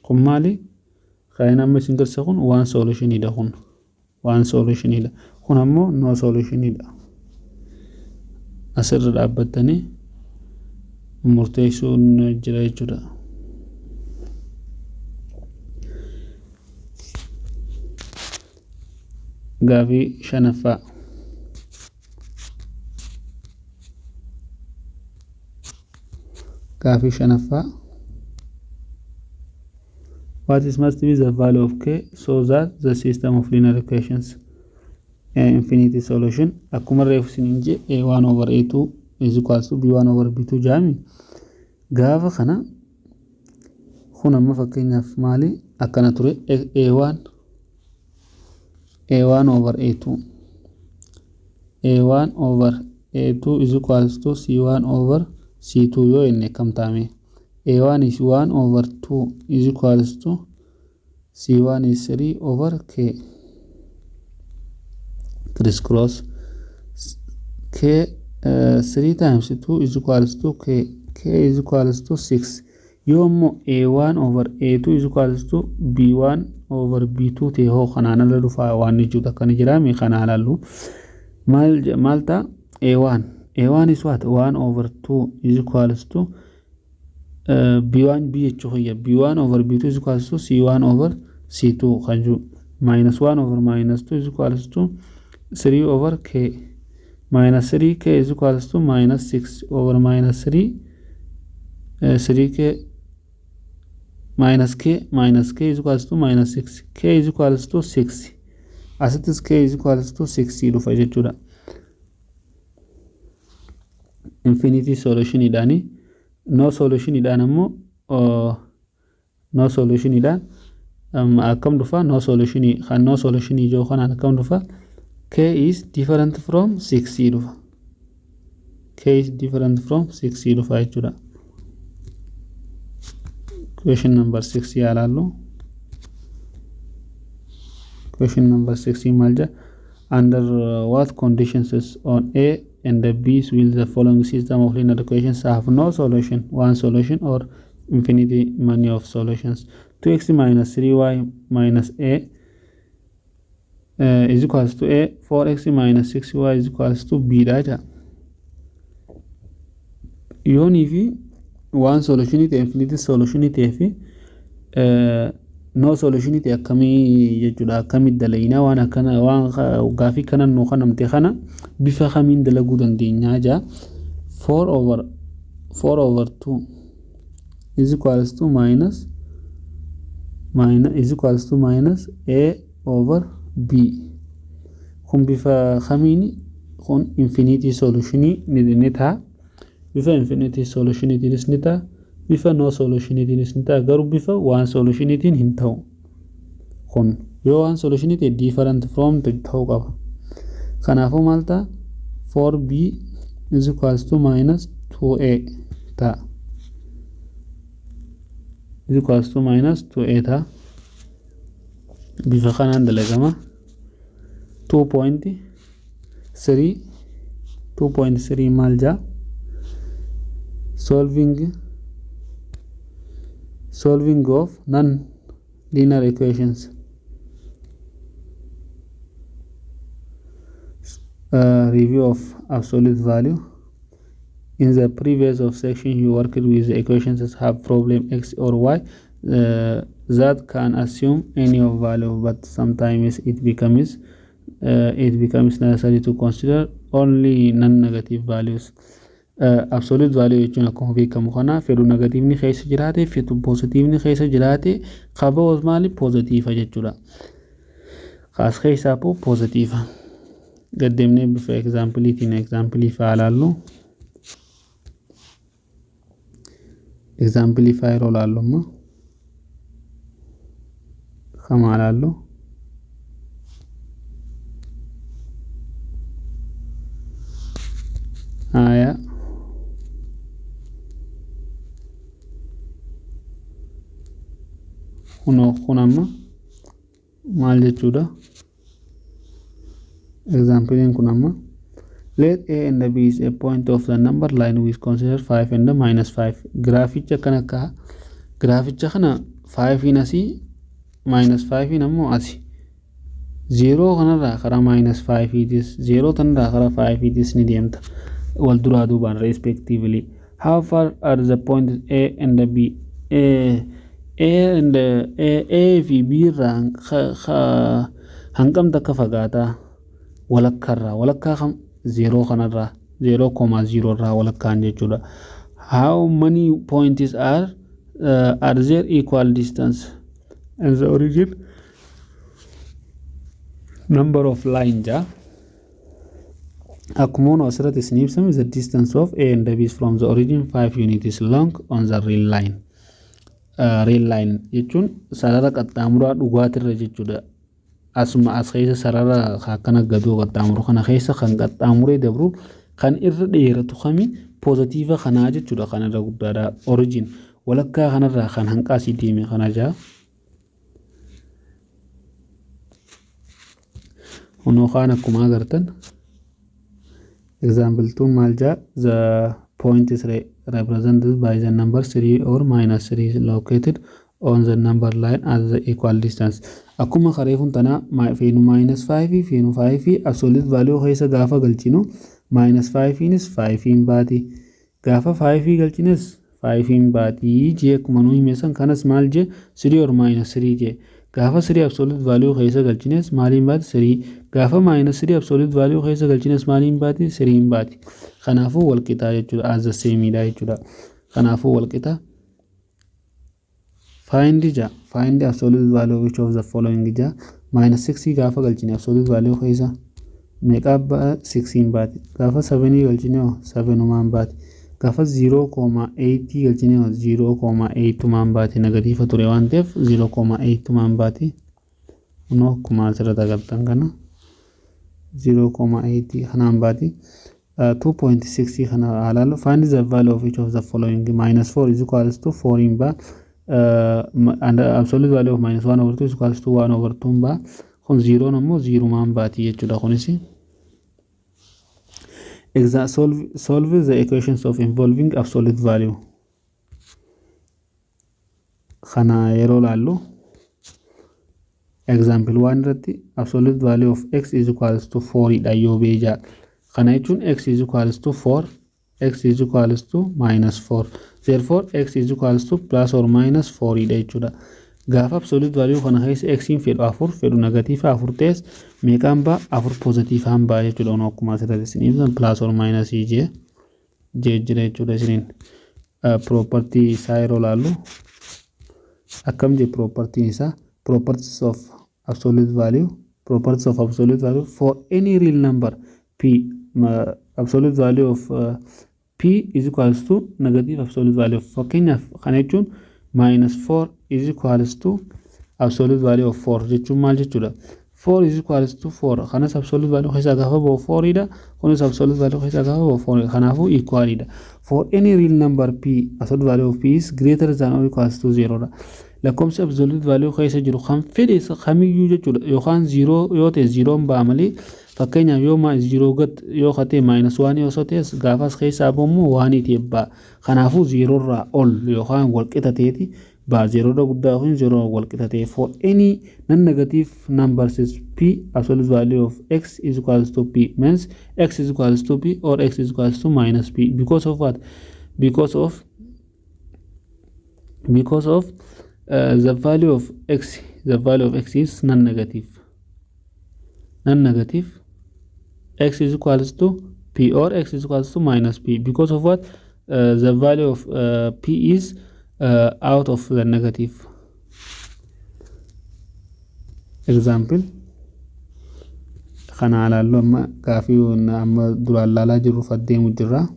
Kun maali? Kan amma isin garsiisa kun one solutioniidha kun. One solutioniidha. Kun ammoo no solutioniidha. Asirra dhaabbattanii murteessuun jira jechuudha. Gaafii shanaffaa. Gaafii shanaffaa. What is must be the value of k so that the system of linear equations infinity solution? Akkuma reefu isiniin jee, a1 over a2 is equals to b1 over b2 jaami. Gaafa kana kun amma fakkeenyaaf maali akkana ture? A1 a1 over a2, a1 over a2 is equals to c1 over c2 yoo inni akkam taame, a1 is 1 over 2 is equals to c1 is 3 over k. Criss cross k, 3 times 2 is equals to k, k is equals to 6. Yoo immoo a1 over a2 is equals to b1 over b2 ta'e hoo, kanaan ala dhufaa waan jechuudha akkana jiraame. Kanaa ilaallu maal maal ta'a? A1 A1 is what? 1 over 2 is equals to B1 B jechuu kiyya. B1 over B2 is equals to C1 over C2 kan jiru. Minus 1 over minus 2 is equals to 3 over K. Minus 3K is equals to minus 6 over minus 3, 3K minus K is equals to minus 6. K is equals to 6. Asittis K is equals to 6 dhufa jechuudha. Infinity solution idhaani. No solution idhaan ammoo, no solution idhaan akkam dhufa? No solution kan no solution ijoo kanaan akkam dhufa? K is different from 6 dhufa. K is different from 6 dhufa jechuudha. Question number 6 yaalaallu. Question number 6 maal jedha? Under what conditions is on A and the B will the following system of linear equations have no solution, one solution, or infinity many of solutions? 2x minus 3y minus A is equals to A, 4x minus 6y is equals to B dha jedha. Yoonii fi one solution ta'e, infinity solution ta'e fi no solution ta'e akkamii jechuudha? Akkamitti dalaginaa waan akkana? Waan gaafii kana nuu kanamte kana bifa kamiin dalaguu dandeenyaa jaa. 4 over 4 over 2 is equals to minus minus is equals to minus A over B. Kun bifa kamiini? Kun infinity solution ni ta'a. Bifa infinity solutioniitiinis ni ta'a, bifa no solutioniitiinis ni ta'a, garuu bifa one solutioniitiin hin ta'u. Kun yoo one solutionii ta'e different from ta'uu qaba. Kanaafuu maal ta'a? 4b is equals to minus 2a ta'a, is equals to minus 2a ta'a. Bifa kanaan dalagama. 2.3, 2.3 maal jaa? Solving of non linear equations. Review of absolute value. In the previous of section, you worked with the equations that have problem x or y that can assume any of value, but sometimes it becomes necessary to consider only non-negative values. Absolute value jechuun akkuma beekamu kana fedhu negativeni keessa jiraate, fedhu positiveni keessa jiraate, qaba maali? Positive jechuudha. Kaas keessaa positive. Gaddeemnee bifa exampleiitiin exampleii fa'aa ilaallu. Exampleii fa'aa yeroo ilaallu immoo kama ilaallu? Haya. Kunoo, kun amma maal jechuudha? Exampleiin kun amma, let A and B is a point of the number line we consider 5 and minus 5. Graphicha kana akka graphicha kana 5 in asii, minus 5 in ammoo asi. 0 kanarraa karaa minus 5 itis, 0 tanarraa karaa 5 itis ni deemta wal duraa duubaan respectively. How far are the points A and B? A and A fi B irraa hanqam takka fagaataa? Walakkaarraa. Walakkaa kam? 0 kanarraa, 0,0 irraa walakkaan jechuudha. How many points are there equal distance and the origin? Number of line jaa. Akkuma nu asirratti isin ibsame, the distance of A and B is from the origin 5 units long on the real line. Real line jechuun sarara qaxxaamuraa dhugaatirra jechuudha. Asuma as keessa sarara akkana gadoo qaxxaamuru kana keessa kan qaxxaamuree dabru kan irra dheeratu kami? Positive kanaa jechuudha, kan irra guddaadha. Origin walakkaa kanarraa kan hanqaasii deeme kana jaa. Kunoo kaan akkuma agartan example 2 maal jaa? The point is represented by the number 3 or minus 3 is located on the number line at the equal distance. Akkuma kareefun tana feenu minus 5, feenu 5, absolute value keessa gaafa galchinu Minus 5inis 5in baati. Gaafa 5 galchines 5in baati jee. Akkuma nu hime san kanas maal jee? 3 or minus 3 jee. Gaafa 3 absolute value keessa galchines maaliin baati? 3. Gaafa minus 3 absolute value keessa galchines maaliin baati? 3 baati. Kanaafuu wal qixaa jechuudha, as the same dha jechuudha. Kanaafuu wal qixa. Find ja, find absolute value of each of the following ja. Minus 6 gaafa galchine absolute value keessa meeqa ba'a? 6 baati. Gaafa 7 galchine hoo? 7 umaan baati. Gaafa 0,8 galchine hoo? 0,8 umaan baati. Negatiifa ture waan ta'eef 0,8 umaan baati. Kunoo akkuma asirratti agartan kana 0,8 kanaan baati. 2.6 kana haa ilaallu. Find the value of each of the following. Minus 4 is equals to 4 in ba, and the absolute value of minus 1 over 2 is equals to 1 over 2 ba. Kun 0 ammoo 0 maan baati jechuudha kunis. Solve the equations of involving absolute value. Kana yeroo laallu, example 1 irratti absolute value of x is equals to 4 dha yoo beeja. Kana jechuun x is equals to 4, x is equals to minus 4. Therefore, x is equals to plus or minus 4 dha jechuudha. Gaafa absolute value kana keessa x in fedhu afur, fedhu negatiifa afur ta'es, meeqaan ba'a? Afur pozitiifaan ba'a jechuudha. Kun akkuma asirratti isin ibsan plus or minus jee jee jira jechuudha isiniin. Property isaa yeroo laallu akkam jee property isaa? Properties of absolute value. Properties of absolute value: for any real number p, absolute value of p is equals to negative absolute value of. Fakkeenyaaf, kana jechuun minus 4 is equals to absolute value of 4 jechuun maal jechuudha? 4 is equals to 4. Kanas absolute value keessaa gaafa ba'u 4 dha. Kunis absolute value keessaa gaafa ba'u 4. Kanaafuu equal dha. For any real number p, absolute value of p is greater than or equals to 0 dha. Lakkoofsi absolute value keessa jiru kan fedhe kamiyyuu jechuudha, yookaan 0 yoo ta'e 0 ba'a malee. Fakkeenyaaf, yoo 0 gad yoo ta'e, minus 1 yoo ta'es, gaafas keessaa ba'u waan ta'e ba'a. Kanaafuu 0 irraa ol yookaan walqixa ta'eeti ba'a. 0 irra guddaa yookiin 0 walqixa ta'e. For any non negative numbers is p, absolute value of x is equals to p means x is equals to p or x is equals to minus p. Because of what? Because of the value of x, the value of x is non-negative. Non-negative, x is equals to p or x is equals to minus p. Because of what? The value of p is out of the negative. Example kana ilaallu. Amma gaafii amma duraan laalaa jirru faddeemu jirra.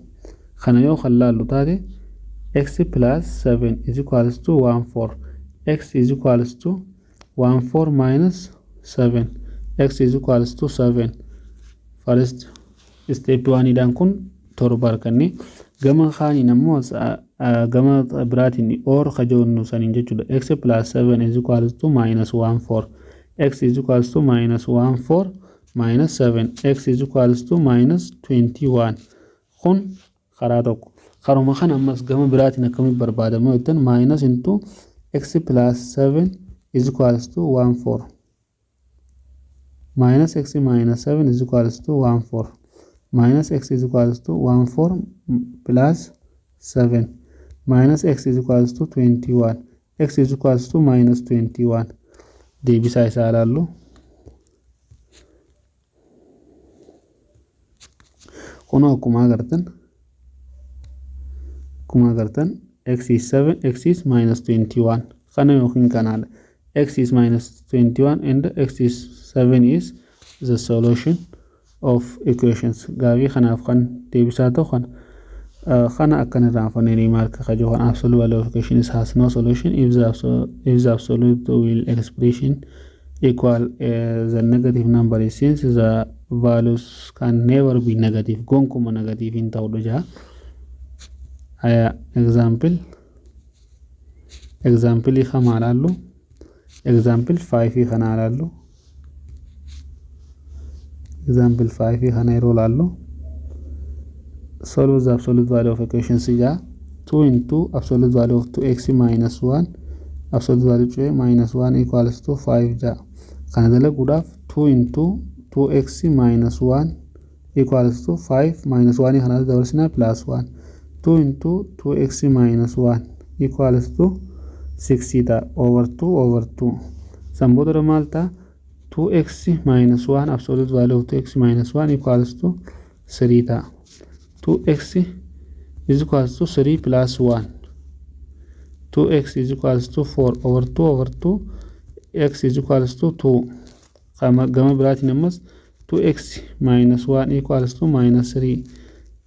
Kana yoo kan laallu taate, x plus 7 is equals to 1 4, x is equals to 1 4 minus 7, x is equals to 7. First step waaniidhaan kun torba arganne. Gama kaaniin ammoo, gama biraatiin or kajoonnu saniin jechuudha, x plus 7 is equals to minus 1 4, x is equals to minus 1 4 minus 7, x is equals to minus 21. Kun karaa tokko. Karuma kana ammas gama biraatiin akkamitti barbaadamu jettan, minus into x plus 7 is equals to 1 4 minus x minus 7 is equals to 1 4 minus x is equals to 1 4 plus 7 minus x is equals to 21, x is equals to minus 21. Deebisaa isaa ilaallu. Kunoo akkuma agartan x is 7, x is minus 21. Kana yookiin kanaadha. X is minus 21 and x is 7 is the solution of equations. Gaafii kanaaf kan deebisaa ta'u kana. Kana akkan irraanfanne remark kajoo kan absolute value of equation is has no solution if the absolute will expression equal the negative number is, since the values can never be negative. Gonkuma negative hin ta'udha jaa. Haya, example kama ilaallu. Example 5 kana ilaallu. Example 5 kana yeroo ilaallu, solve the absolute value of equations jaa. 2 into absolute value of 2x minus 1 absolute value 2 minus 1 equals to 5 jaa. Kana dalaguudhaaf 2 into 2x minus 1 equals to 5 minus 1 kanaas dabarsina, plus 1. 2 into 2x minus 1 equals to 6 ta'a, over 2 over 2. San booda maal ta'a? 2x minus 1, absolute value of 2x minus 1 equals to 3 ta'a. 2x is equals to 3 plus 1, 2x is equals to 4, over 2 over 2, x is equals to 2. Gama biraatiin ammas 2x minus 1 equals to minus 3,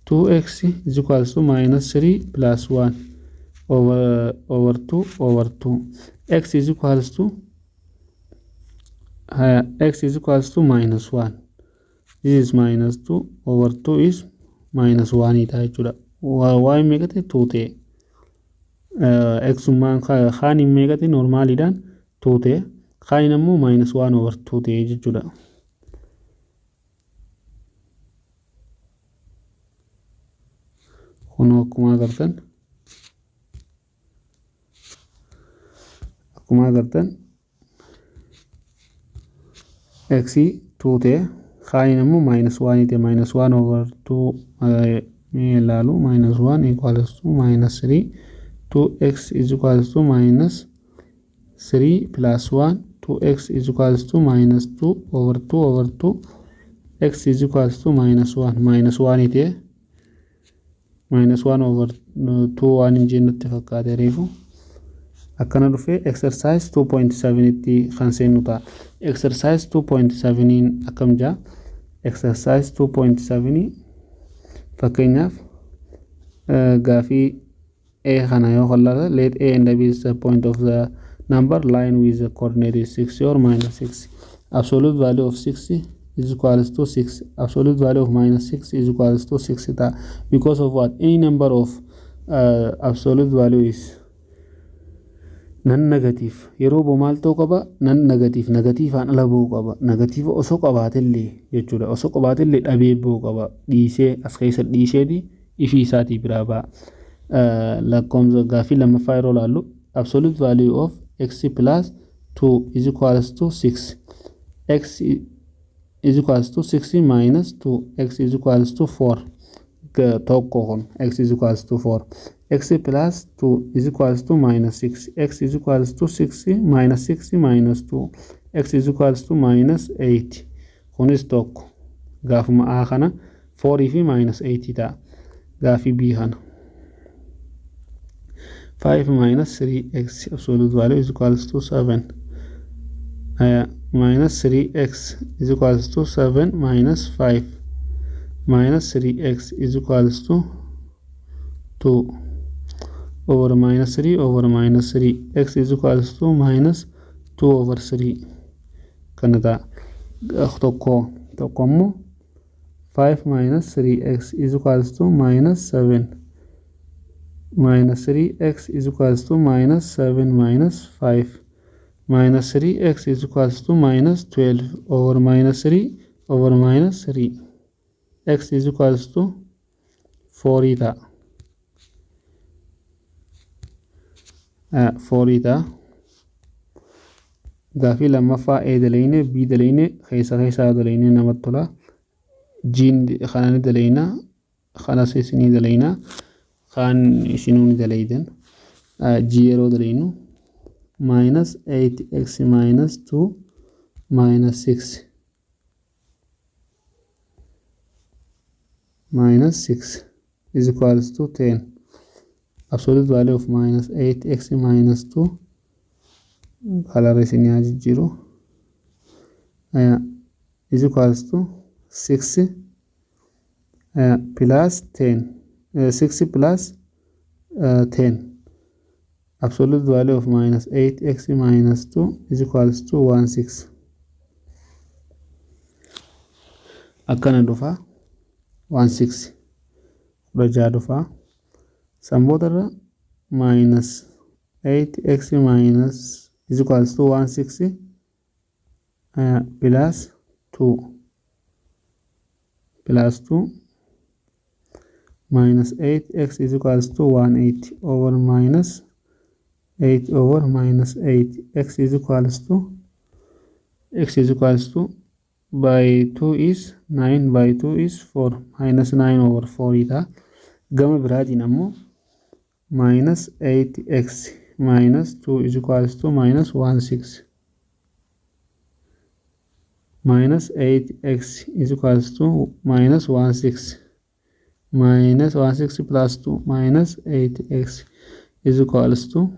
2x is equals to minus 3 plus 1, over 2 over 2, x is equals to minus 1. This is minus 2 over 2 is minus 1 ta'a jechuudha. Y meeqate? 2 ta'e. X ummaan kaaniin meeqate? Normaaliidhaan 2 ta'e, kaaniin ammoo minus 1 over 2 ta'e jechuudha. Kunoo akkuma agartan x 2 ta'e, kaaniin ammoo minus 1 ta'e. Minus 1 over 2 mee ilaalu. Minus 1 equals to minus 3, 2x is equals to minus 3 plus 1, 2x is equals to minus 2, over 2 over 2, x is equals to minus 1. Minus 1 ta'e, minus 1 over 2 waan hin jennutti fakkaate reefu akkana dhufee. Exercise 2.7 itti kan seennu ta'a. Exercise 2.7 akkam jaa? Exercise 2.7, fakkeenyaaf, gaafii A kana yoo qollata, let A and B is the point of the number line with the coordinate is 6 or minus 6. Absolute value of 6 is equals to 6, absolute value of minus 6 is equals to 6 ta'a. Because of what? Any number of absolute value is non negative. Yeroo boo maal ta'uu qaba? Non negative, negatiivaan ala ba'uu qaba. Negatiiva osoo qabaatellee jechuudha, osoo qabaatellee dhabee ba'uu qaba. Dhiisee as keessa dhiiseeti ifii isaatii biraa ba'a. Lakkoomsa gaaffii lammaffaa yeroo ilaallu, absolute value of x plus 2 is equals to 6, x is equals to 6 minus 2, x is equals to 4. Tokko kun x is equals to 4, x plus 2 is equals to minus 6, x is equals to 6 minus 6 minus 2, x is equals to minus 8. Kunis tokko gaafuma a kana 4 fi minus 8 ta'a. Gaafii b kana, 5 minus 3x absolute value is equals to 7, minus 3x is equals to 7 minus 5, minus 3x is equals to 2, over minus 3 over minus 3, x is equals to minus 2 over 3 kana ta'a. Tokko tokko immoo 5 minus 3x is equals to minus 7, minus 3x is equals to minus 7 minus 5, minus 3x is equals to minus 12, over minus 3 over minus 3, x is equals to 4 ta'a. 4 ta'a. Gaafii lammaffaa A dalayne, B dalayne, keessa keessaa dalayne namatti tola. G'n kana ni dalayna, kanas isinii dalayna, kaan isinuu ni dalaydan. G yeroo dalaynu, minus 8x minus 2 minus 6 minus 6 is equals to 10. Absolute value of minus 8x minus 2, color isinii haa jijjiiru, is equals to 6 plus 10, 6 plus 10. Absolute value of minus 8x minus 2 is equals to 1 6 akkana dhufa. 1 6, 16 dhufa. San boodarra minus 8x minus is equals to 1 6 plus 2, plus 2, minus 8x is equals to 1 8 over minus 8 over minus 8, x is equals to by 2 is 9 by 2 is 4, minus 9 over 4 ta'a. Gama biraatiin ammoo minus 8x minus 2 is equals to minus 1 6, minus 8x is equals to minus 1 6, minus 1 6 plus 2, minus 8x is equals to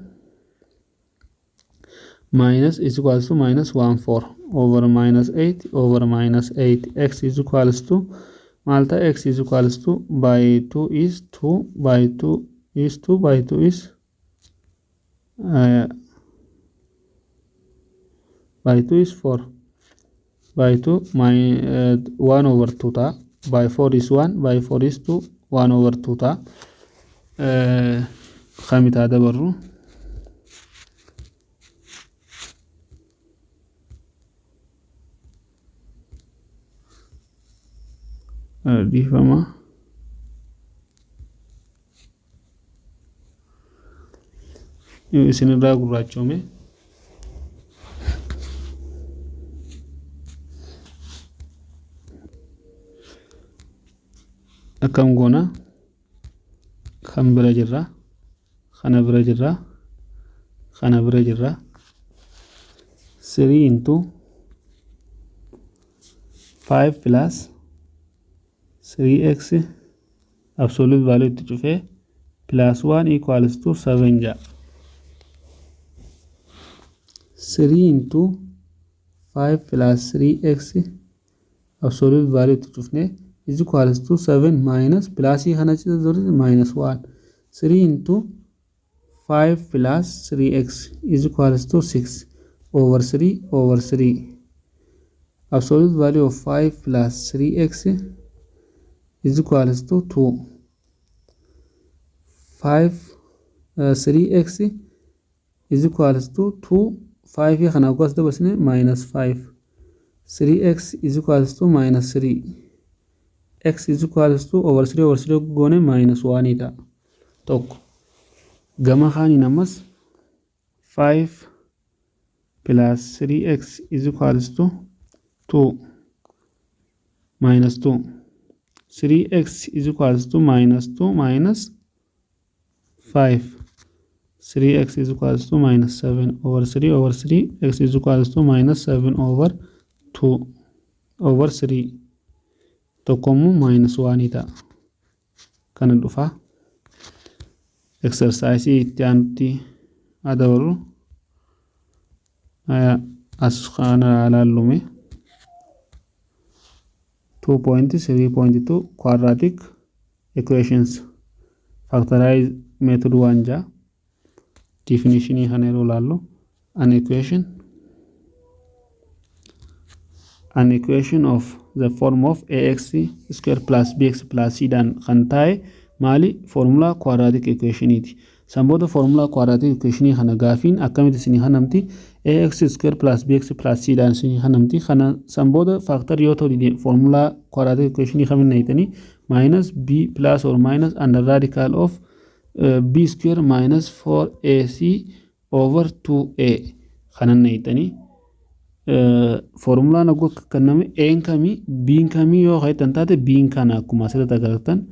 minus is equals to minus 1 4 over minus 8 over minus 8. X is equals to maal ta'a? X is equals to by 2 is 2 by 2 is 2 by 2 is by 2 is 4 by 2 my 1 over 2 ta'a. By 4 is 1 by 4 is 2, 1 over 2 ta'a. Kamitaa dabarru? Dhiifama, isinirraa gurraachome. Akkam goona? Kan bira jirra, kana bira jirra, kana bira jirra. 3 into 5 plus 3x absolute value itti cufee plus 1 equals to 7 ja'a. 3 into 5 plus 3x absolute value itti cufnee is equals to 7 minus plus kana cita minus 1. 3 into 5 plus 3x is equals to 6 over 3 over 3. Absolute value of 5 plus 3x is equals to 2. 5 3x is equals to 2, 5 kana gosa dabarsine minus 5, 3x is equals to minus 3, x is equals to over 3 over 3 goone minus 1 ta'a. Tokko gama kaaniin ammas 5 plus 3x is equals to 2 minus 2, 3x is equals to minus 2 minus 5, 3x is equals to minus 7 over 3 over 3, x is equals to minus 7 over 2 over 3. Tokkommoo minus 1 ta'a. Kana dhufa. Exercise itti aanutti adabalu. As kana ilaallume. 2.3.2 quadratic equations factorize method 1 jaa. Definition kana yeroo ilaallu, an equation of the form of ax square plus bx plus c dhaan kan taa'e maali? Formula quadratic equationiiti. San booda formula quadratic equationii kana gaafiin akkamitti isinii kanamti? Ax square plus bx plus c dhaan isinii kanamti. Kana san booda factor yoo ta'u dide formula quadratic equationii kamin nayitanii? Minus b plus or minus under radical of b square minus 4ac over 2a kanan nayitanii. Formulaan akka kenname een kamii, biin kamii yoo haytan taate, biin kana akkuma asirratti agartan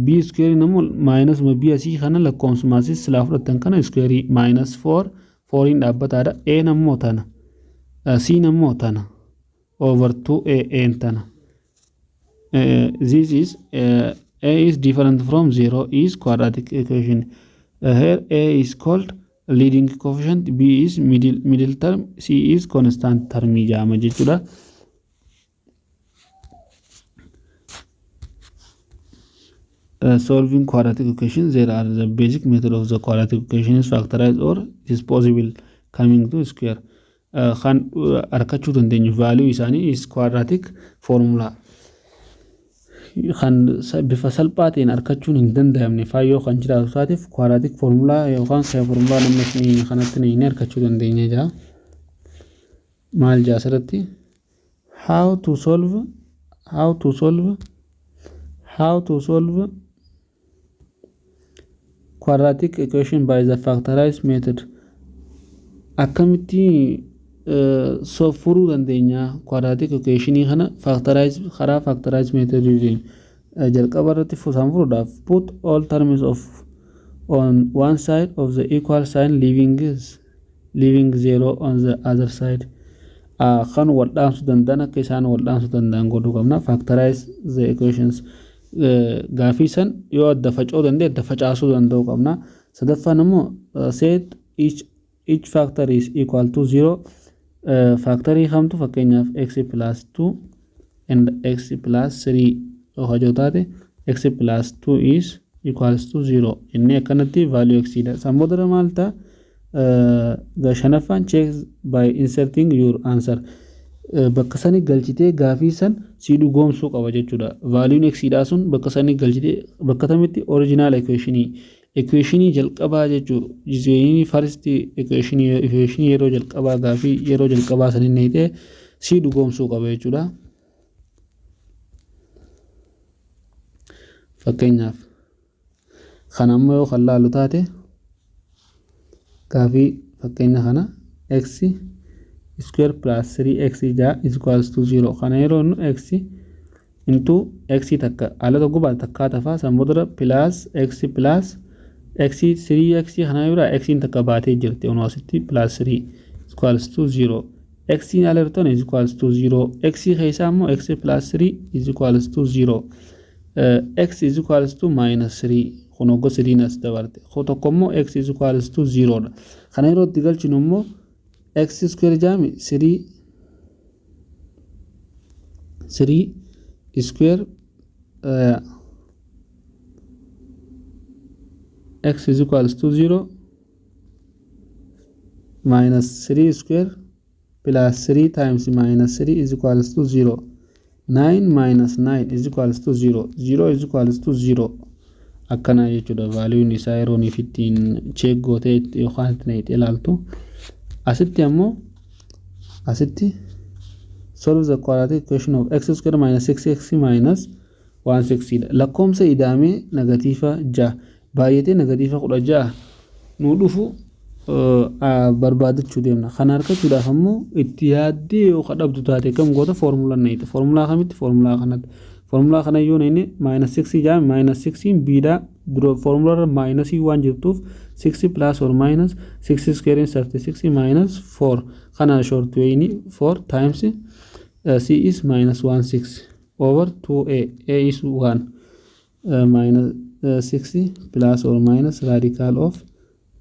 b square namoo minus ma b asii kana lakkoomsuma asii silaa fudhattan kana square minus 4 4in dhaabbataadha. A ammoo tana, c ammoo tana over 2a een tana. This is a is different from 0 is quadratic equation. Here a is called leading coefficient, b is middle term, c is constant term jedhama jechuudha. Solving quadratic equations, there are the basic method of the quadratic equation is factorize or it is possible coming to square. Kan argachuu dandeenyu value isaanii is quadratic formula. Kan bifa salphaa ta'een argachuun hin danda'amne faayyoo kan jiraatu taateef quadratic formula yookaan kan formula namni isin kanatti ni argachuu dandeenya jaa. Maal jaa asirratti? How to solve quadratic equation by the factorized method. Akkamitti So furuu dandeenya quadratic equationii kana factorize, karaa factorize methodii jalqaba irratti fusaan furuudhaaf, put all terms of on one side of the equal sign, leaving zero on the other side. Kan wal dhaamsuu danda'an, akka isaan wal dhaamsuu danda'an godhuu qabna. Factorize the equations, gaafii san yoo adda faca'uu danda'e adda facaasuu danda'uu qabna. Sadaffaan immoo set each factor is equal to zero. Factorii kamtu, fakkeenyaaf x plus 2 and x plus 3 yoo hojii taate, x plus 2 is equals to 0 inni akkanatti value x dha. San booda maal ta'a? Shanaffaan, check by inserting your answer. Bakka sani galchitee gaafii san si dhugoomsuu qaba jechuudha. Valueun x dhaa sun bakka sani galchitee, bakka tamitti? Original equationii, equationii jalqabaa jechuu, jizeenii first equationii yeroo jalqabaa, gaafii yeroo jalqabaa san inni ta'e si dhugoomsuu qaba jechuudha. Fakkeenyaaf kan amma yoo kan laalu taate, gaafii fakkeenya kana, x square plus 3x jaa is equals to 0. Kana yeroo inni x into x takka ala tokko baate takkaa tafaa, san booda plus x plus x 3x kana bira x takka baatee jirti onoo asitti, plus 3 is equals to 0. X ala jirtan is equals to 0. X keessaa immoo x plus 3 is equals to 0. X is equals to minus 3 kun oggo sadiin as dabarte tokko immoo x is equals to 0 dha. Kana yeroo itti galchinu immoo x square jaami 3 3 square, x is equals to 0 minus 3 square plus 3 times minus 3 is equals to 0. 9 minus 9 is equals to 0. 0 is equals to 0 akkana jechuudha. Valueun isaa yeroo niif ittiin check gootee yookaan ittiin ilaaltu. Asitti ammoo, asitti solve the quadratic equation of x square minus 6x minus 16 dha. Lakkoomsa idaamee negatiifa 6 baay'atee negatiifa 16 nu dhufu barbaadachuu deemna. Kana argachuudhaaf ammoo itti yaaddee yoo dhabdu taate kam goota? Foormulaa nayita. Foormulaa kamitti? Foormulaa kanatti. Foormulaa kana yoo nayne minus 6 jaa, minus 6 biidhaa dura foormulaa irra minusii waan jirtuuf, 6 plus or minus 6 square 36 minus 4. Kana short wayini 4 times c is minus 1 6 over 2a, a is 1, minus 6 plus or minus radical of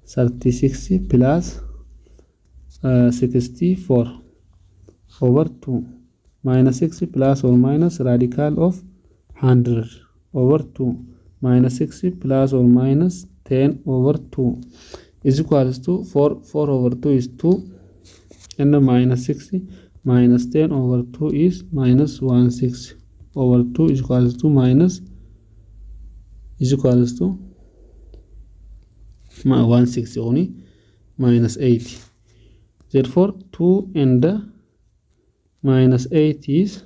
36 plus 64 over 2, minus 6 plus or minus radical of 100 over 2, minus 6 plus or minus 10 over 2 is equals to 4. 4 over 2 is 2, and the minus 6 minus 10 over 2 is minus 1 6 over 2 is equals to minus is equals to 1 6 only minus 8. Therefore 2 and minus 8 is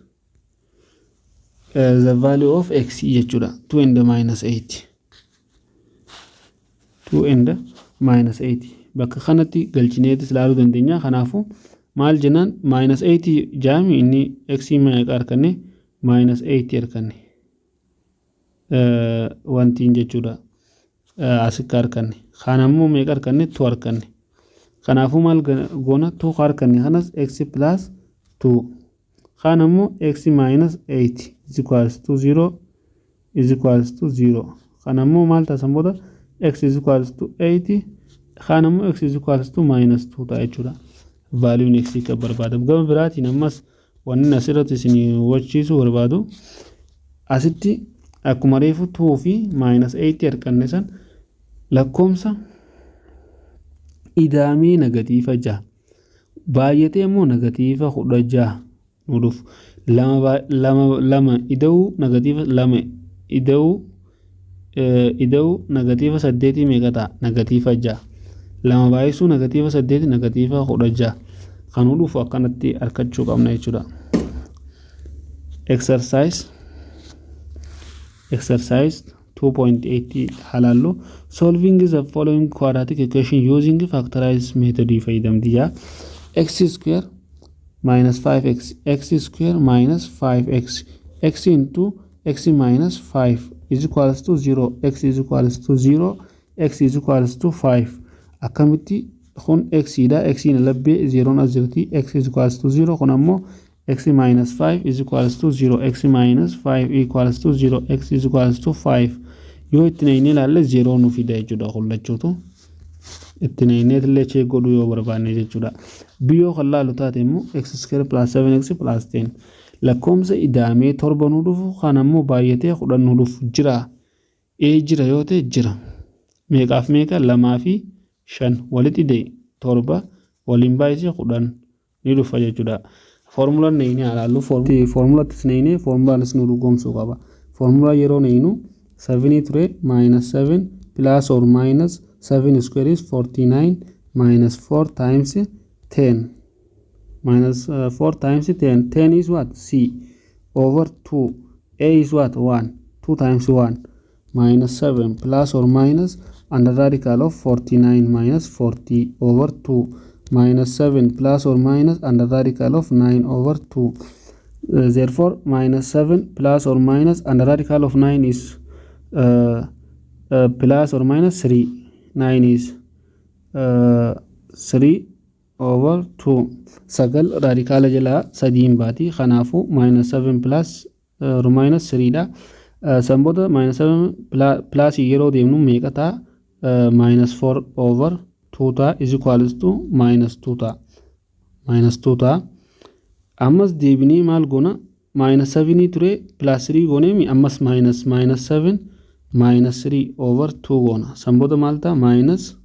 the value of x jechuudha. 2 and minus 8, 2 and minus 8 bakka kanatti galchineetis ilaaluu dandeenya. Kanaafuu maal jennaan? Minus 8 jaami inni x meeqa arganne? Minus 8 arganne wantiin jechuudha. Asitti arganne kaan ammoo meeqa arganne? 2 arganne. Kanaafuu maal goona? 2 arganne kanas x plus 2, kaan ammoo x minus 8 is equals to 0 is equals to 0. Kan ammoo maal taasisan booda? X is equals to 8, kaan ammoo x is equals to minus 2 ta'a jechuudha. Valueun x kan barbaadamu. Gama biraatiin ammas wanni asirratti isin hubachiisuu barbaadu, asitti akkuma reefu 2 fi minus 8 arganne san, lakkoomsa idaamee negatiifa 6 baay'atee immoo negatiifa 16 nu dhufu, lama lama lama ida'uu negatiifa lama ida'uu negatiifa 8 meeqa ta'a? Negatiifa 6. Lama baay'isuu negatiifa 8 negatiifa 16 kan nu dhufu akkanatti argachuu qabna jechuudha. Exercise 2.8 halaallu, solving the following quadratic equation using factorize method fayyadamti jaa. X square minus 5x, x square minus 5x, x into x minus 5 is equals to 0. X is equals to 0, x is equals to 5. Akkamitti kun x dha? X in labbee 0 as jirti. X is equals to 0. Kun ammoo x minus 5 is equals to 0, x minus 5 equals to 0, x is equals to 5. Yoo itti neeynee ilaalle 0 nu fida jechuudha. Kun itti neeynee illee check godhuu yoo barbaanne jechuudha. Biyyoo kan laalu taate immoo x square plus 7x plus 10, lakkoomsa idaamee 7 nu dhufu kan ammoo baay'atee 10 nu dhufu jira. Ee, jira. Yoo ta'e jira. Meeqaaf meeqa? 2 fi 5 walitti ida'e 7, waliin baay'isee 10 ni dhufa jechuudha. Foormulaan neeynee alaallu, foormulattis neeynee foormulaanis nu dhugoomsuu qaba. Foormulaa yeroo neeynu 7 ture, minus 7 plus or minus 7 square is 49, minus 4 times 10, minus 4 times 10. 10 is what? C over 2. A is what? 1. 2 times 1, minus 7 plus or minus under radical of 49 minus 40 over 2, minus 7 plus or minus under radical of 9 over 2. Therefore minus 7 plus or minus under radical of 9 is plus or minus 3. 9 is 3 over 2. Sagal raadikaala jalaa sadiin baati. Kanaafuu minus 7 plus or minus 3 dha. San booda minus 7 plus yeroo deemnu meeqa ta'a? Minus 4 over 2 ta'a, is equals to minus 2 ta'a, minus 2 ta'a. Ammas deebinee maal goona? Minus 7 ture, plus 3 gooneemi. Ammas minus minus 7 minus 3 over 2 goona. San booda maal ta'a? Minus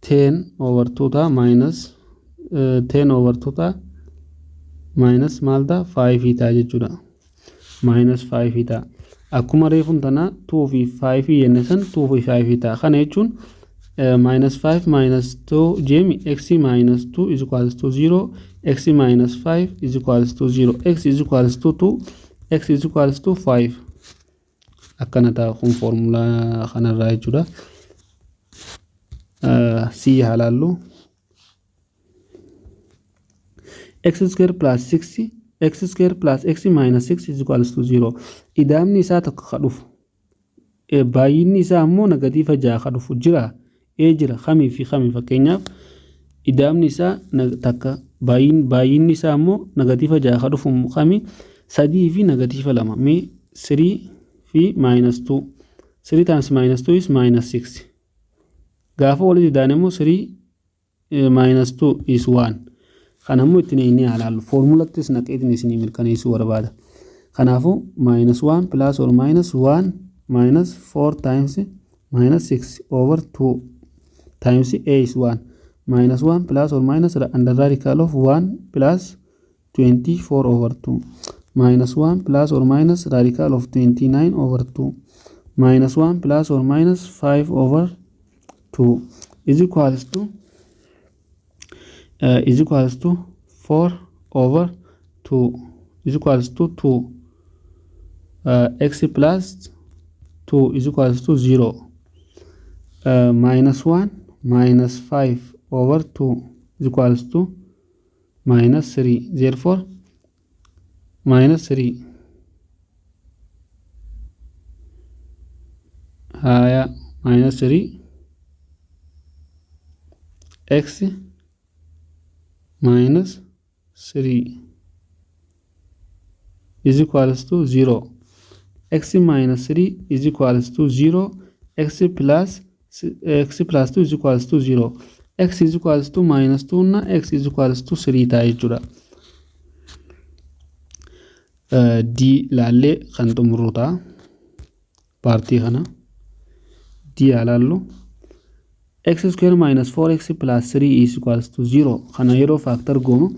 10 over 2 ta'a. Minus 10 over 2 ta'a. Minus maal ta'a? 5 ta'a jechuudha. Minus 5 ta'a. Akkuma reefuun tana 2 fi 5 jenne san, 2 fi 5 ta'a. Kana jechuun minus 5 minus 2 jeemi, x minus 2 is equals to 0, x minus 5 is equals to 0, x is equals to 2, x is equals to 5. Akkana ta'a kun foormulaa kanarraa jechuudha. C haa laallu. X square plus 6 x square plus x minus 6 is equals to 0. Idaamni isaa 1 ka dhufu, baay'inni isaa ammoo negative 6 ka dhufu jira? Ee, jira. Kamii fi kamii? Fakkeenyaaf idaamni isaa 1, baay'inni isaa ammoo negative 6 ka dhufu kamii? 3 fi negative 2. Mee 3 fi minus 2, 3 times minus 2 is minus 6. Gaafa walitti idaane immoo 3 minus 2 is 1. Kan ammoo ittiin inni ilaallu foormulattis naqeetiin isinii mirkaneessuu barbaada. Kanaafuu minus 1 plus or minus 1 minus 4 times minus 6 over 2 times a is 1, minus 1 plus or minus under radical of 1 plus 24 over 2, minus 1 plus or minus radical of 29 over 2, minus 1 plus or minus 5 over 2 is equals to 4 over 2 is equals to 2. X plus 2 is equals to 0. Minus 1 minus 5 over 2 is equals to minus 3. Therefore minus 3 haya minus 3 x minus 3 is equals to 0. X minus 3 is equals to 0, x plus 2 is equals to 0. X is equals to minus 2 na x is equals to 3 ta'a jechuudha. D laallee kan xumurru ta'a partii kana. D haa laallu. X square minus 4x plus 3 is equals to 0. Kana yeroo factor goonu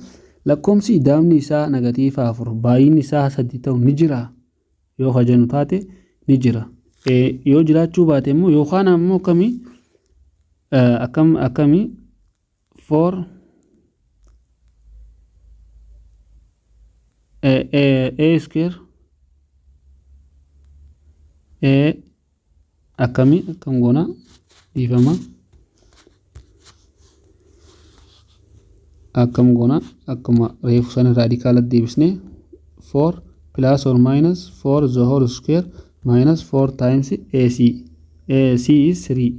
lakkoomsi idaamni isaa negative 4, baay'inni isaa 3 ta'u ni jira yoo kajennu taate, ni jira. Yoo jiraachuu baate immoo yookaan ammoo akkamii akkam akkamii 4 a square a akkamii akkam goona? Dhiifama. Akkam goona? Akkuma reefu sana radical deebisne, 4 plus or minus 4 the whole square minus 4 times AC. AC is 3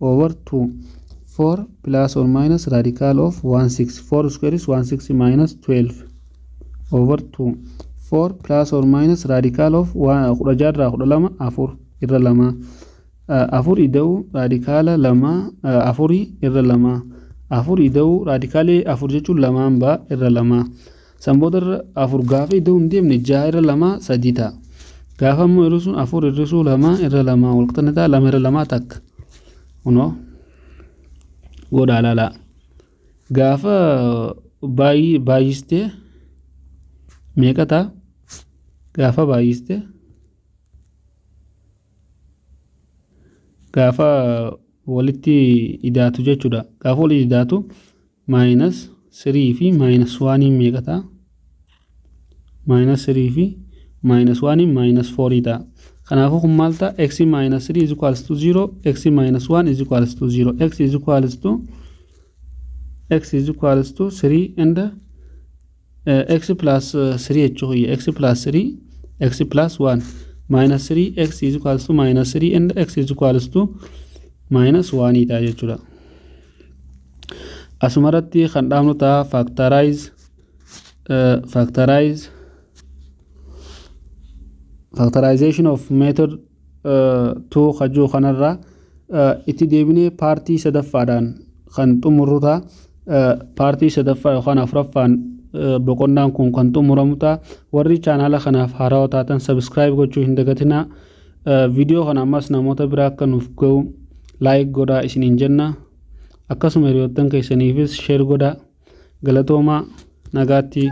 over 2. 4 plus or minus radical of 1 6, 4 square is 1 6, minus 12 over 2. 4 plus or minus radical of 16 irraa 12, afur irra lama. Afur ida'uu radical lama, afurii irra lama. Afur ida'uu radicalii afur jechuun lamaan ba'a, irra lama. San booda irra afur gaafa ida'uu hin deemne, jaha irra lama sadii ta'a. Gaafa immoo hir'isuun, afur hir'isuu lama irra lama walqixxanne ta'a, lama irra lama takka. Kunoo godhaa laalaa. Gaafa baay'istee meeqa ta'a? Gaafa baay'istee, gaafa walitti idaatu jechuudha. Gaafa walitti idaatu, minus 3 fi minus 1 meeqa ta'a? Minus 3 fi minus 1 minus 4 ta'a. Kanaafuu kun maal ta'a? X minus 3 is equals to 0, x minus 1 is equals to 0. X is equals to 3 and x plus 3 jechuudha. X plus 3, x plus 1, minus 3, x is equals to minus 3 and x is equals to minus 1 ta'a jechuudha. Asumarratti kan dhaabnu ta'a. Factorization of method 2 kajuu kanarraa itti deebinee partii sadaffaadhaan kan xumurru ta'a. Partii sadaffaa yookaan afuraffaan boqonnaan kun kan xumuramu ta'a. Warri channela kanaaf haarawaa taatan subscribe gochuu hin dagatinaa. Viidiyoo kana ammas namoota biraa akka nuuf ga'u like godhaa isiniin jenna. Akkasuma hiriyoottan keessaniifis share godhaa. Galatoomaa, nagaatti.